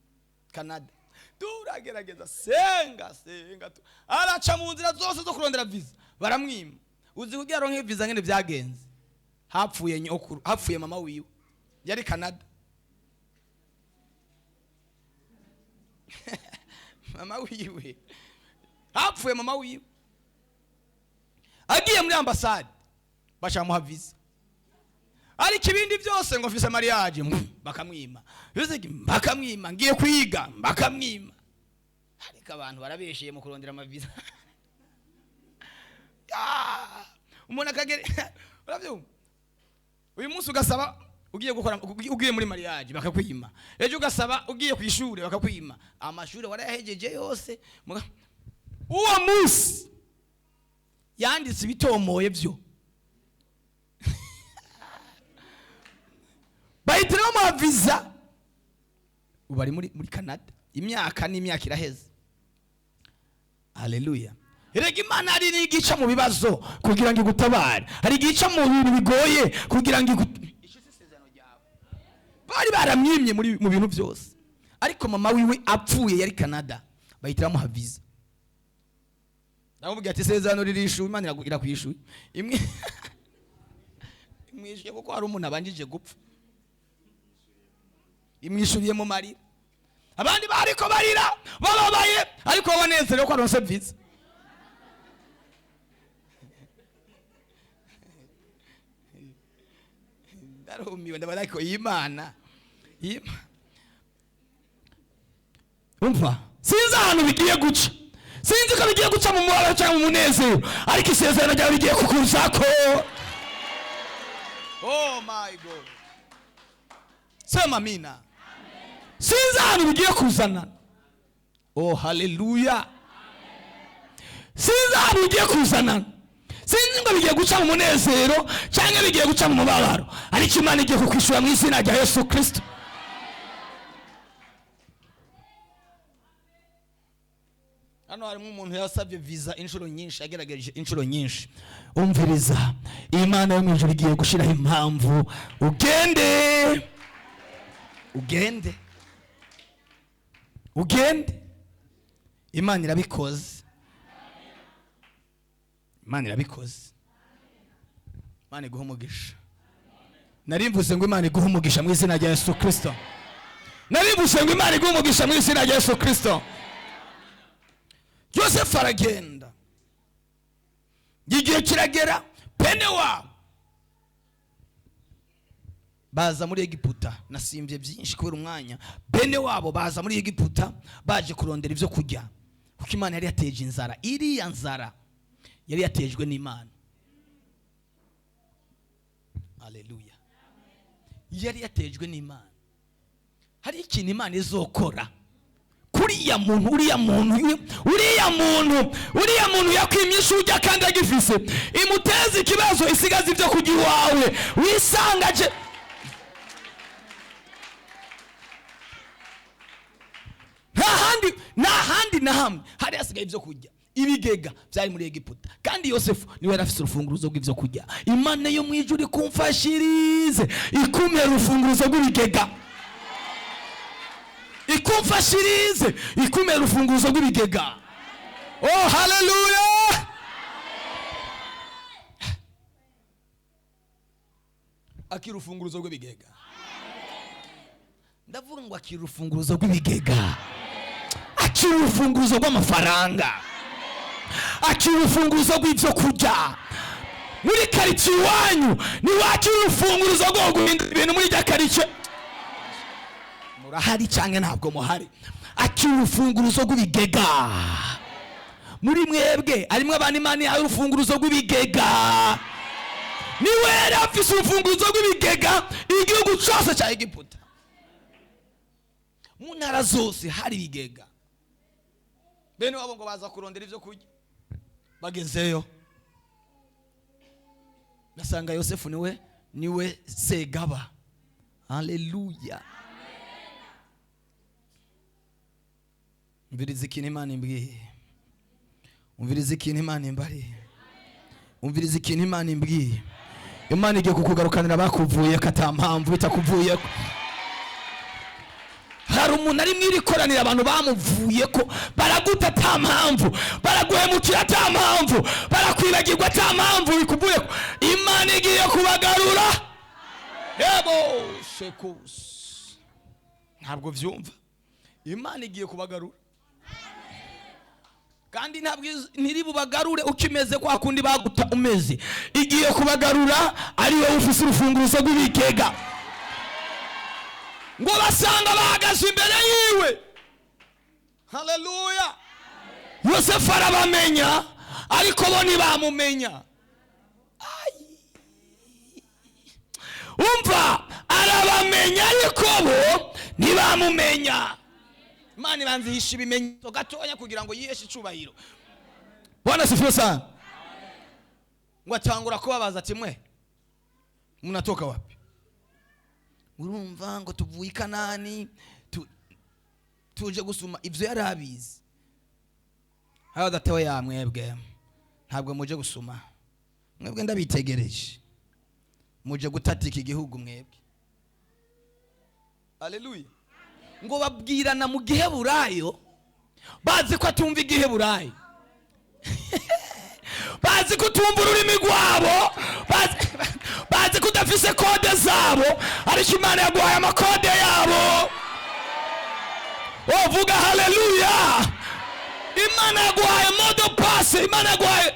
Canada. Turagerageza, senga senga, araca mu nzira zose zo kurondera visa, baramwima. Uzi kugira aronke visa ngene byagenze? Hapfuye nyokuru, hapfuye mama wiwe yari Canada. Mama wiwe hapfuye, mama wiwe agiye muri ambasade, bashamuha visa. Ariko ibindi byose ngo mfise mariage, bakamwima. Bakamwima. Ngiye kwiga, bakamwima. Ariko abantu barabesheye mu kurondera amavisa. Umuntu akagera, urabyumva, uyu munsi ugasaba ugiye gukora, ugiye muri mariage, bakakwima. Ejo ugasaba ugiye ku ishuri, bakakwima. Amashuri warayahejeje yose. Uwo munsi yanditse ibitomoye byo bahitiramo amaviza. Ubu ari muri Canada, imyaka n'imyaka iraheze. Haleluya. Erega Imana hari n'igica mu bibazo kugira ngo igutabare, hari igica mu bintu bigoye kugira ngo bari baramwimye mu bintu byose. Ariko mama wiwe apfuye yari Canada, bahita bamuha visa. Ndamubwira ati isezerano ririshuwe, Imana irakwishuye. Imwe imwishuye kuko hari umuntu abanjije gupfa, imwishuriye mu marira. Abandi bariko barira bababaye, ariko banezerewe ko aronse visa. Ndarumiwe, ndabona ko Imana umva, sinzi ahantu bigiye guca, sinzi ko bigiye guca mu mubabaro cyangwa mu munezero, ariko isezerano ryawe rigiye kukuzako. Oh my God, sema amina. Sinzi ahantu bigiye kuzana. Oh haleluya. Sinzi ahantu bigiye kuzana, sinzi ngo bigiye guca mu munezero cyangwa bigiye guca mu mubabaro, ariko Imana igiye kukwishura mu izina rya Yesu Kristo. Hano harimo umuntu yasabye visa inshuro nyinshi, yagerageje inshuro nyinshi. Umviriza, Imana yo mu ijuru igiye gushiraho impamvu ugende, ugende, ugende. Imana irabikoze, Imana irabikoze. Imana iguhe umugisha. Narimvuze ngo Imana iguhe umugisha mu izina rya Yesu Kristo. Narimvuze ngo Imana iguhe umugisha mu izina rya Yesu Kristo. Yosefu aragenda, igihe kiragera bene wabo baza muri Egiputa. Nasimbye byinshi kubera umwanya. Bene wabo baza muri Egiputa baje kurondera ibyo kurya, kuko Imana yari yateje inzara. Iriya nzara yari yatejwe n'Imana. Haleluya. Yari yatejwe n'Imana. Hari ikintu Imana izokora kuriya muntu, uriya muntu, uriya muntu, uriya muntu yakwimye ishuri kandi agifise, imuteze ikibazo, isigaze ibyo kurya iwawe, wisangaje. Nta handi na hamwe hari hasigaye ibyo kurya. Ibigega byari muri Egiputa, kandi Yosefu niwe yari afise urufunguruzo rw'ibyo kurya. Imana yo mu ijuru ikumfashirize, ikumira urufunguruzo rw'ibigega, ikumfashirize, ikumira urufunguruzo rw'ibigega. Oh haleluya. Akira urufunguruzo rw'ibigega. Ndavuga ngo akira urufunguruzo rw'ibigega, akira urufunguruzo rw'amafaranga, akira urufunguruzo rw'ibyo kurya. Muri karitsiye iwanyu niwakira urufunguruzo rwo guhindura ibintu muri rya karitsiye. Murahari cyangwa ntabwo muhari? Akira urufunguruzo rw'ibigega. Muri mwebwe harimo abantu Imana ihaye urufunguruzo rw'ibigega. Niwe yari afise urufunguruzo rw'ibigega igihugu cyose cya Egiputa. Mu ntara zose hari ibigega. Bene wabo ngo baza kurondera ibyo kurya, bagezeyo basanga Yosefu niwe segaba. Haleluya. Umviriza ikintu Imana imbwiye, umviriza ikintu Imana imbariye, umviriza ikintu Imana imbwiye. Imana igiye kukugarukanira bakuvuye ko ata mpamvu bitakuvuyeko. Hari umuntu ari mwiri koranira abantu bamuvuye ko baraguta ata mpamvu, baraguhemukira ata mpamvu, barakwibagirwa ata mpamvu bikuvuyeko. Imana igiye kubagarura. Yebo shekus. Ntabwo vyumva. Imana igiye kubagarura. Kandi ntabwo ntiri bubagarure ukimeze kwa kundi baguta umeze. Igiye kubagarura ari wowe ufise urufunguzo rw'ibigega. Ngo basanga bahagaze imbere yiwe. Haleluya. Yosefu arabamenya, ariko bo ntibamumenya. Umva, arabamenya ariko bo ntibamumenya. Imana ibanza ihisha ibimenyetso gatoya kugira ngo yiheshe icubahiro. Bwana sifiwe sana. Ngo atangura kubabaza ati mwe mnatoka wapi? Urumva ngo tuvuye i Kanani, tuje gusuma. Ivyo yari abizi. Aho datawe ya mwebwe ntabwo muje gusuma, mwebwe ndabitegereje, muje gutatika igihugu mwebwe. Haleluya. Ngo babwirana mu giheburayo, bazi ko atumva igiheburayo, bazi ko utumva ururimi rwabo, bazi ko udafise kode zabo, ariko Imana yaguhaye amakode yabo. Uvuga haleluya. Imana yaguhaye mot de passe, Imana yaguhaye.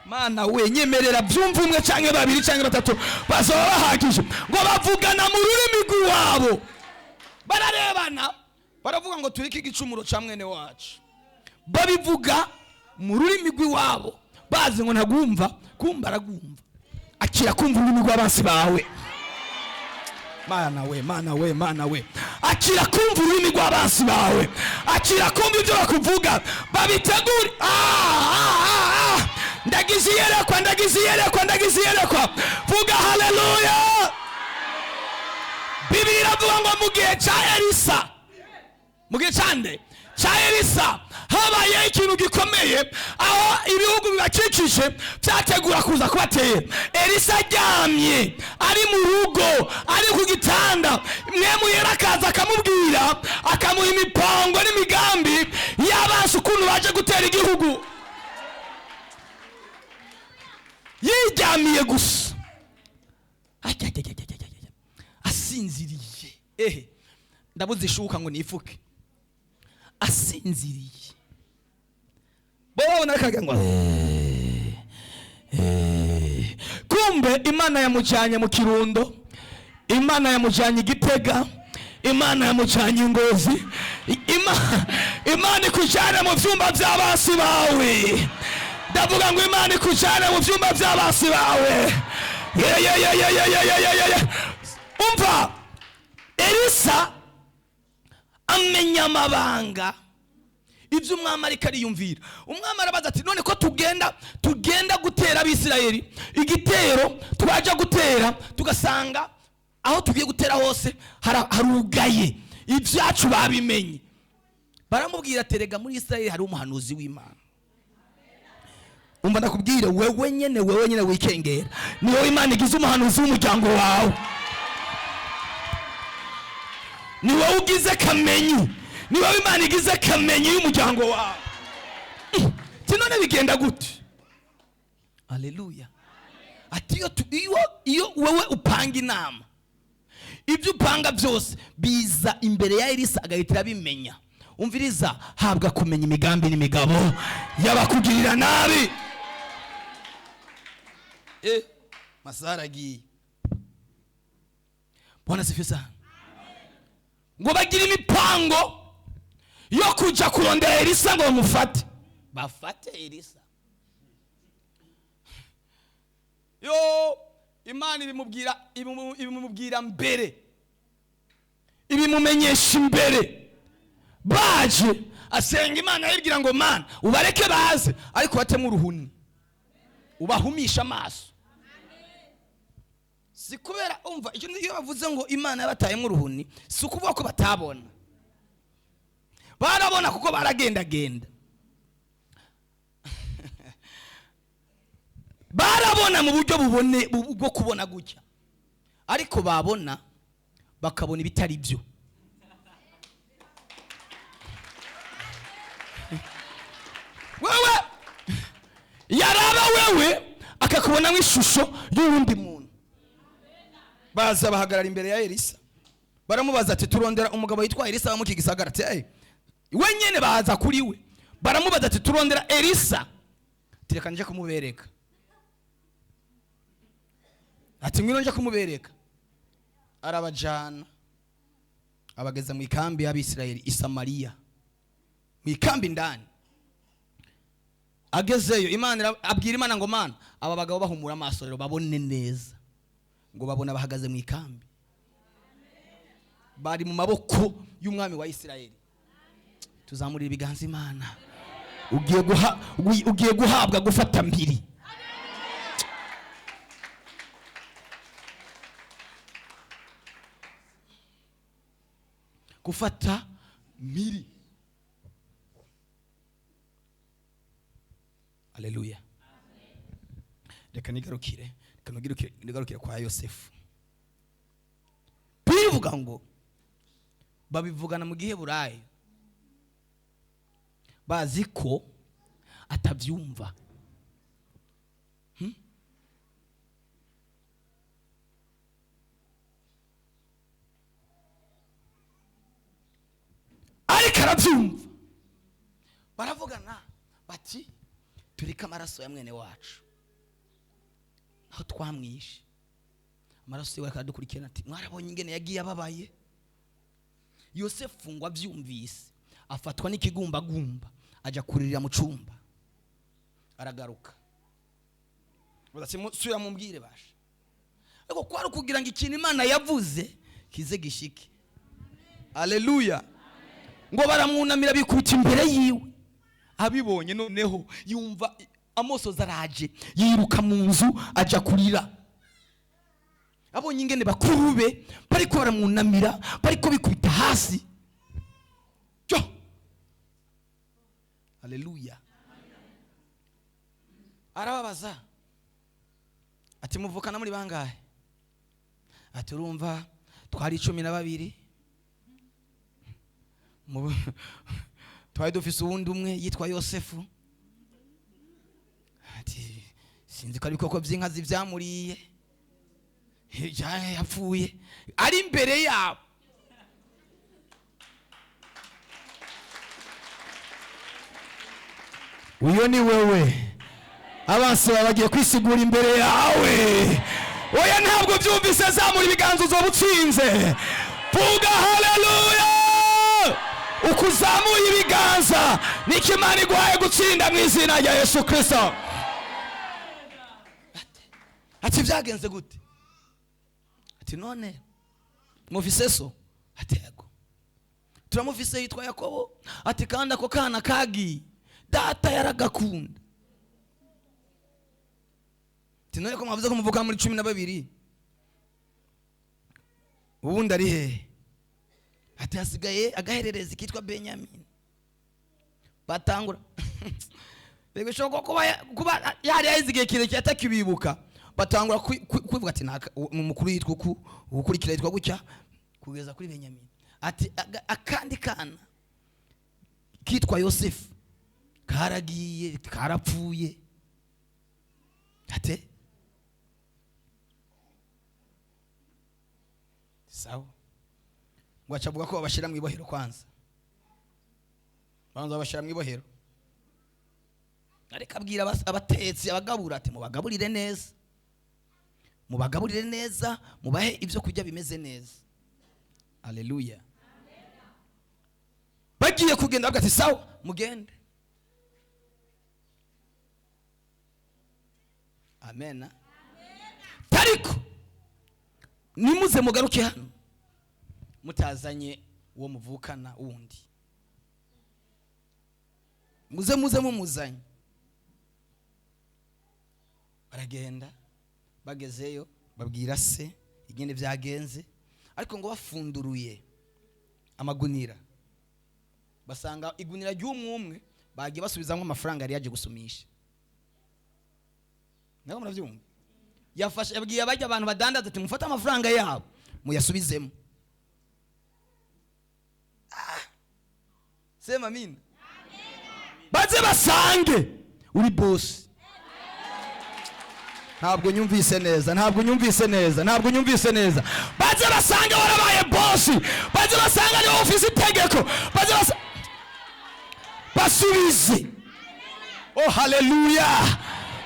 Mana we, nyemerera byumva umwe canke babiri canke batatu bazoba bahagije. Ngo bavugana mu rurimi rw'iwabo, bararebana, baravuga ngo turike igicumuro ca mwene wacu. Babivuga mu rurimi rw'iwabo bazi ngo ntagumva, kumva aragumva. Akira kumva ururimi rw'abansi bawe. Mana we, Mana we, Mana we, akira kumva ururimi rw'abansi bawe, akira kumva ibyo bakuvuga, babitegure. Ndagize iyerekwa, ndagize iyerekwa, ndagize iyerekwa. Vuga haleluya. Bibiliya iravuga ngo mu gihe ca Elisa, mu gihe ca nde? Ca Elisa, habaye ikintu gikomeye aho ibihugu bibakikije byategura kuza kubatera. Elisa aryamye ari mu rugo, ari ku gitanda, mwemu yera akaza akamubwira, akamuha imipango n'imigambi y'abansi ukuntu baje gutera igihugu. Yiryamiye gusa, asinziriye. Ehe, ndabuze ishuka ngo nifuke. Asinziriye, bo babona akagira ngo kumbe Imana yamujyanye mu Kirundo, Imana yamujyanye Igitega, Imana yamujyanye Ngozi. Imana ikujyane mu byumba by'abasi bawe. Ndavuga ngo Imana ikujyane mu byumba by'abasi bawe. Ye, ye, ye, ye, ye, ye, ye, ye, ye. Umva, Elisa amenya amabanga ibyo umwami ariko ariyumvira. Umwami arabaza ati none ko tugenda gutera Abisirayeli igitero, twaja gutera tugasanga aho tugiye gutera hose harugaye, ibyacu babimenye. Baramubwira ati rega muri Isirayeli hari umuhanuzi w'Imana. Umva ndakubwira, wewe nyene, wewe nyene wikengera, ni wowe Imana igize umuhanuzi w'umuryango wawe, ni wowe ugize kamenyi, ni wowe Imana igize kamenyi y'umuryango wawe. Ti none bigenda gute? Haleluya. Ati iyo wewe upanga inama, ibyo upanga byose biza imbere ya Elisa agahita abimenya. Umviriza, habwa kumenya imigambi n'imigabo y'abakugirira nabi. Masara agiye. Bwana sifiwe sana. Ngo bagira imipango yo kuja kurondera Elisa ngo bamufate, bafate Elisa. Yo, Imana ibimubwira mbere, ibimumenyesha imbere. Baje asenga Imana ayibwira ngo Mana ubareke baze, ariko batemo uruhuni, ubahumisha amaso. Si kubera umva icyo iyo bavuze ngo Imana yabatayemo uruhuni, si ukuvuga ko batabona. Barabona kuko baragendagenda. Barabona mu buryo bubone bwo kubona gutya, ariko babona bakabona ibitari byo. Wewe yaraba wewe akakubona nk'ishusho y'uwundi muntu. Baza bahagarara imbere ya Elisa, baramubaza ati turondera umugabo yitwa Elisa wa mu gisagara. Ati we nyene baza kuri we Baramubaza ati turondera Elisa. Ati reka nje kumubereka. Ati ngwino nje kumubereka. Arabajana, abageza mu ikambi y'Abisirayeli i Samariya, mu ikambi indani. Agezeyo, Imana abwira Imana ngo: "Mana, aba bagabo bahumura amaso rero babone neza." Ngo babona bahagaze mu ikambi, bari mu maboko y'umwami wa Isirayeli. Tuzamurira ibiganza Imana. Ugiye guhabwa gufata mpiri. Gufata mpiri. Aleluya! Reka nigarukire kwa Yosefu. Bivuga ngo babivugana mu Giheburayo, bazi ko atabyumva. Ariko arabyumva. Baravugana bati: "Tureke amaraso ya mwene wacu aho twamwishe, amaraso yiwe akadukurikirana." Ati: "Mwarabonye ingene yagiye ababaye." Yosefu ngo abyumvise afatwa n'ikigumbagumba, ajya kuririra mu cyumba. Aragaruka, bati: "Subira mumbwire basha." Ariko kwari ukugira ngo ikintu Imana yavuze kize gishike. Aleluya! Ngo baramwunamira, bikubita imbere yiwe. Abibonye noneho yumva amosozi araje, yiruka mu nzu ajya kurira, abonye ingene bakuru be bariko baramwunamira, bariko bikubita hasi. Cyo, aleluya! Arababaza ati: "Muvukana muri bangahe?" Ati: "Urumva, twari 12. Twari dufise uwundi umwe yitwa Yosefu." Ati: "Sinzi ko ari ibikoko by'inkazi byamuriye, yapfuye ari imbere yabo." Uyo ni wewe. Abansi bawe bagiye kwisigura imbere yawe. Oya, ntabwo byumvise. Zamura ibiganza, uzoba utsinze. Vuga haleluya uko uzamuye ibiganza. Niko Imana iguhaye gutsinda mu izina rya Yesu Kirisito. Ati: "Byagenze gute?" Ati: "None mufise so?" Ati: "Yego, turamufise, yitwa Yakobo." Ati: "Kandi ako kana kagiye, data yaragakunda." Ati: "None ko mwavuze ko muvuka muri 12, ubundi ari hehe?" Ati: "Hasigaye agahererezi kitwa Benyamini." Batangura, bishoboka kuba yari yahize igihe kirekire atakibibuka. Batangura kwivuga ati: "Umukuru yitwa uku, ugukurikira yitwa gutya," kugeza kuri Benyamini. Ati: "Akandi kana kitwa Yosefu karagiye, karapfuye." Ate sawa. Ngo aca avuga ko babashyira mu ibohero kwanza, banza babashyira mu ibohero. Ariko abwira abatetsi, abagabura, ati: "Mubagaburire neza, mubagaburire neza, mubahe ibyo kurya bimeze neza." Aleluya! Bagiye kugenda, bavuga ati: "Sawa, mugende." Amen. Ariko nimuze mugaruke hano mutazanye uwo muvukana wundi, muze mumuzanye. Baragenda, bagezeyo babwira se ingene byagenze. Ariko ngo bafunduruye amagunira, basanga igunira ry'umwe umwe bagiye basubizamo amafaranga yari yaje gusumisha. Nabo murabyumva, yafashe, yabwiye abajya abantu badandaza ati: "Mufate amafaranga yabo muyasubizemo." Ah! Sema amina. Baze basange uri boss. Ntabwo nyumvise neza, ntabwo nyumvise neza, ntabwo nyumvise neza. Baze basange warabaye boss, baze basanga niwe ufise itegeko, baze basa. Basubize. Oh, haleluya!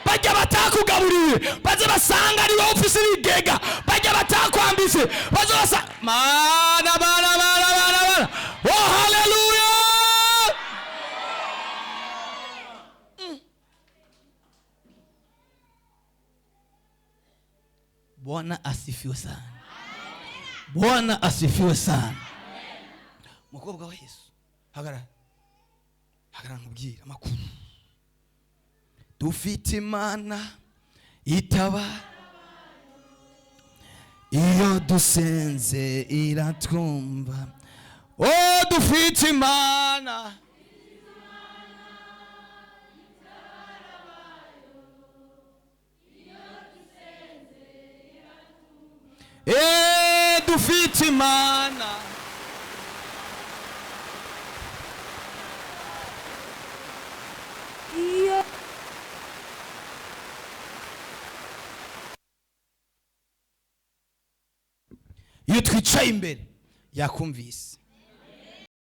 Bajya batakugaburiye baze basanga ari wowe ufise ibigega. Bajya batakwambitse baze basa mana mana mana mana mana. Oh, haleluya! Bwana asifiwe sana. Bwana asifiwe sana. Mukobwa wa Yesu, hagarara, hagarara nkubwire amakuru. Dufite Imana itaba, iyo dusenze iratwumva. Oh, dufite Imana. Dufite Imana. Iyo Iyo twicaye imbere yakumvise.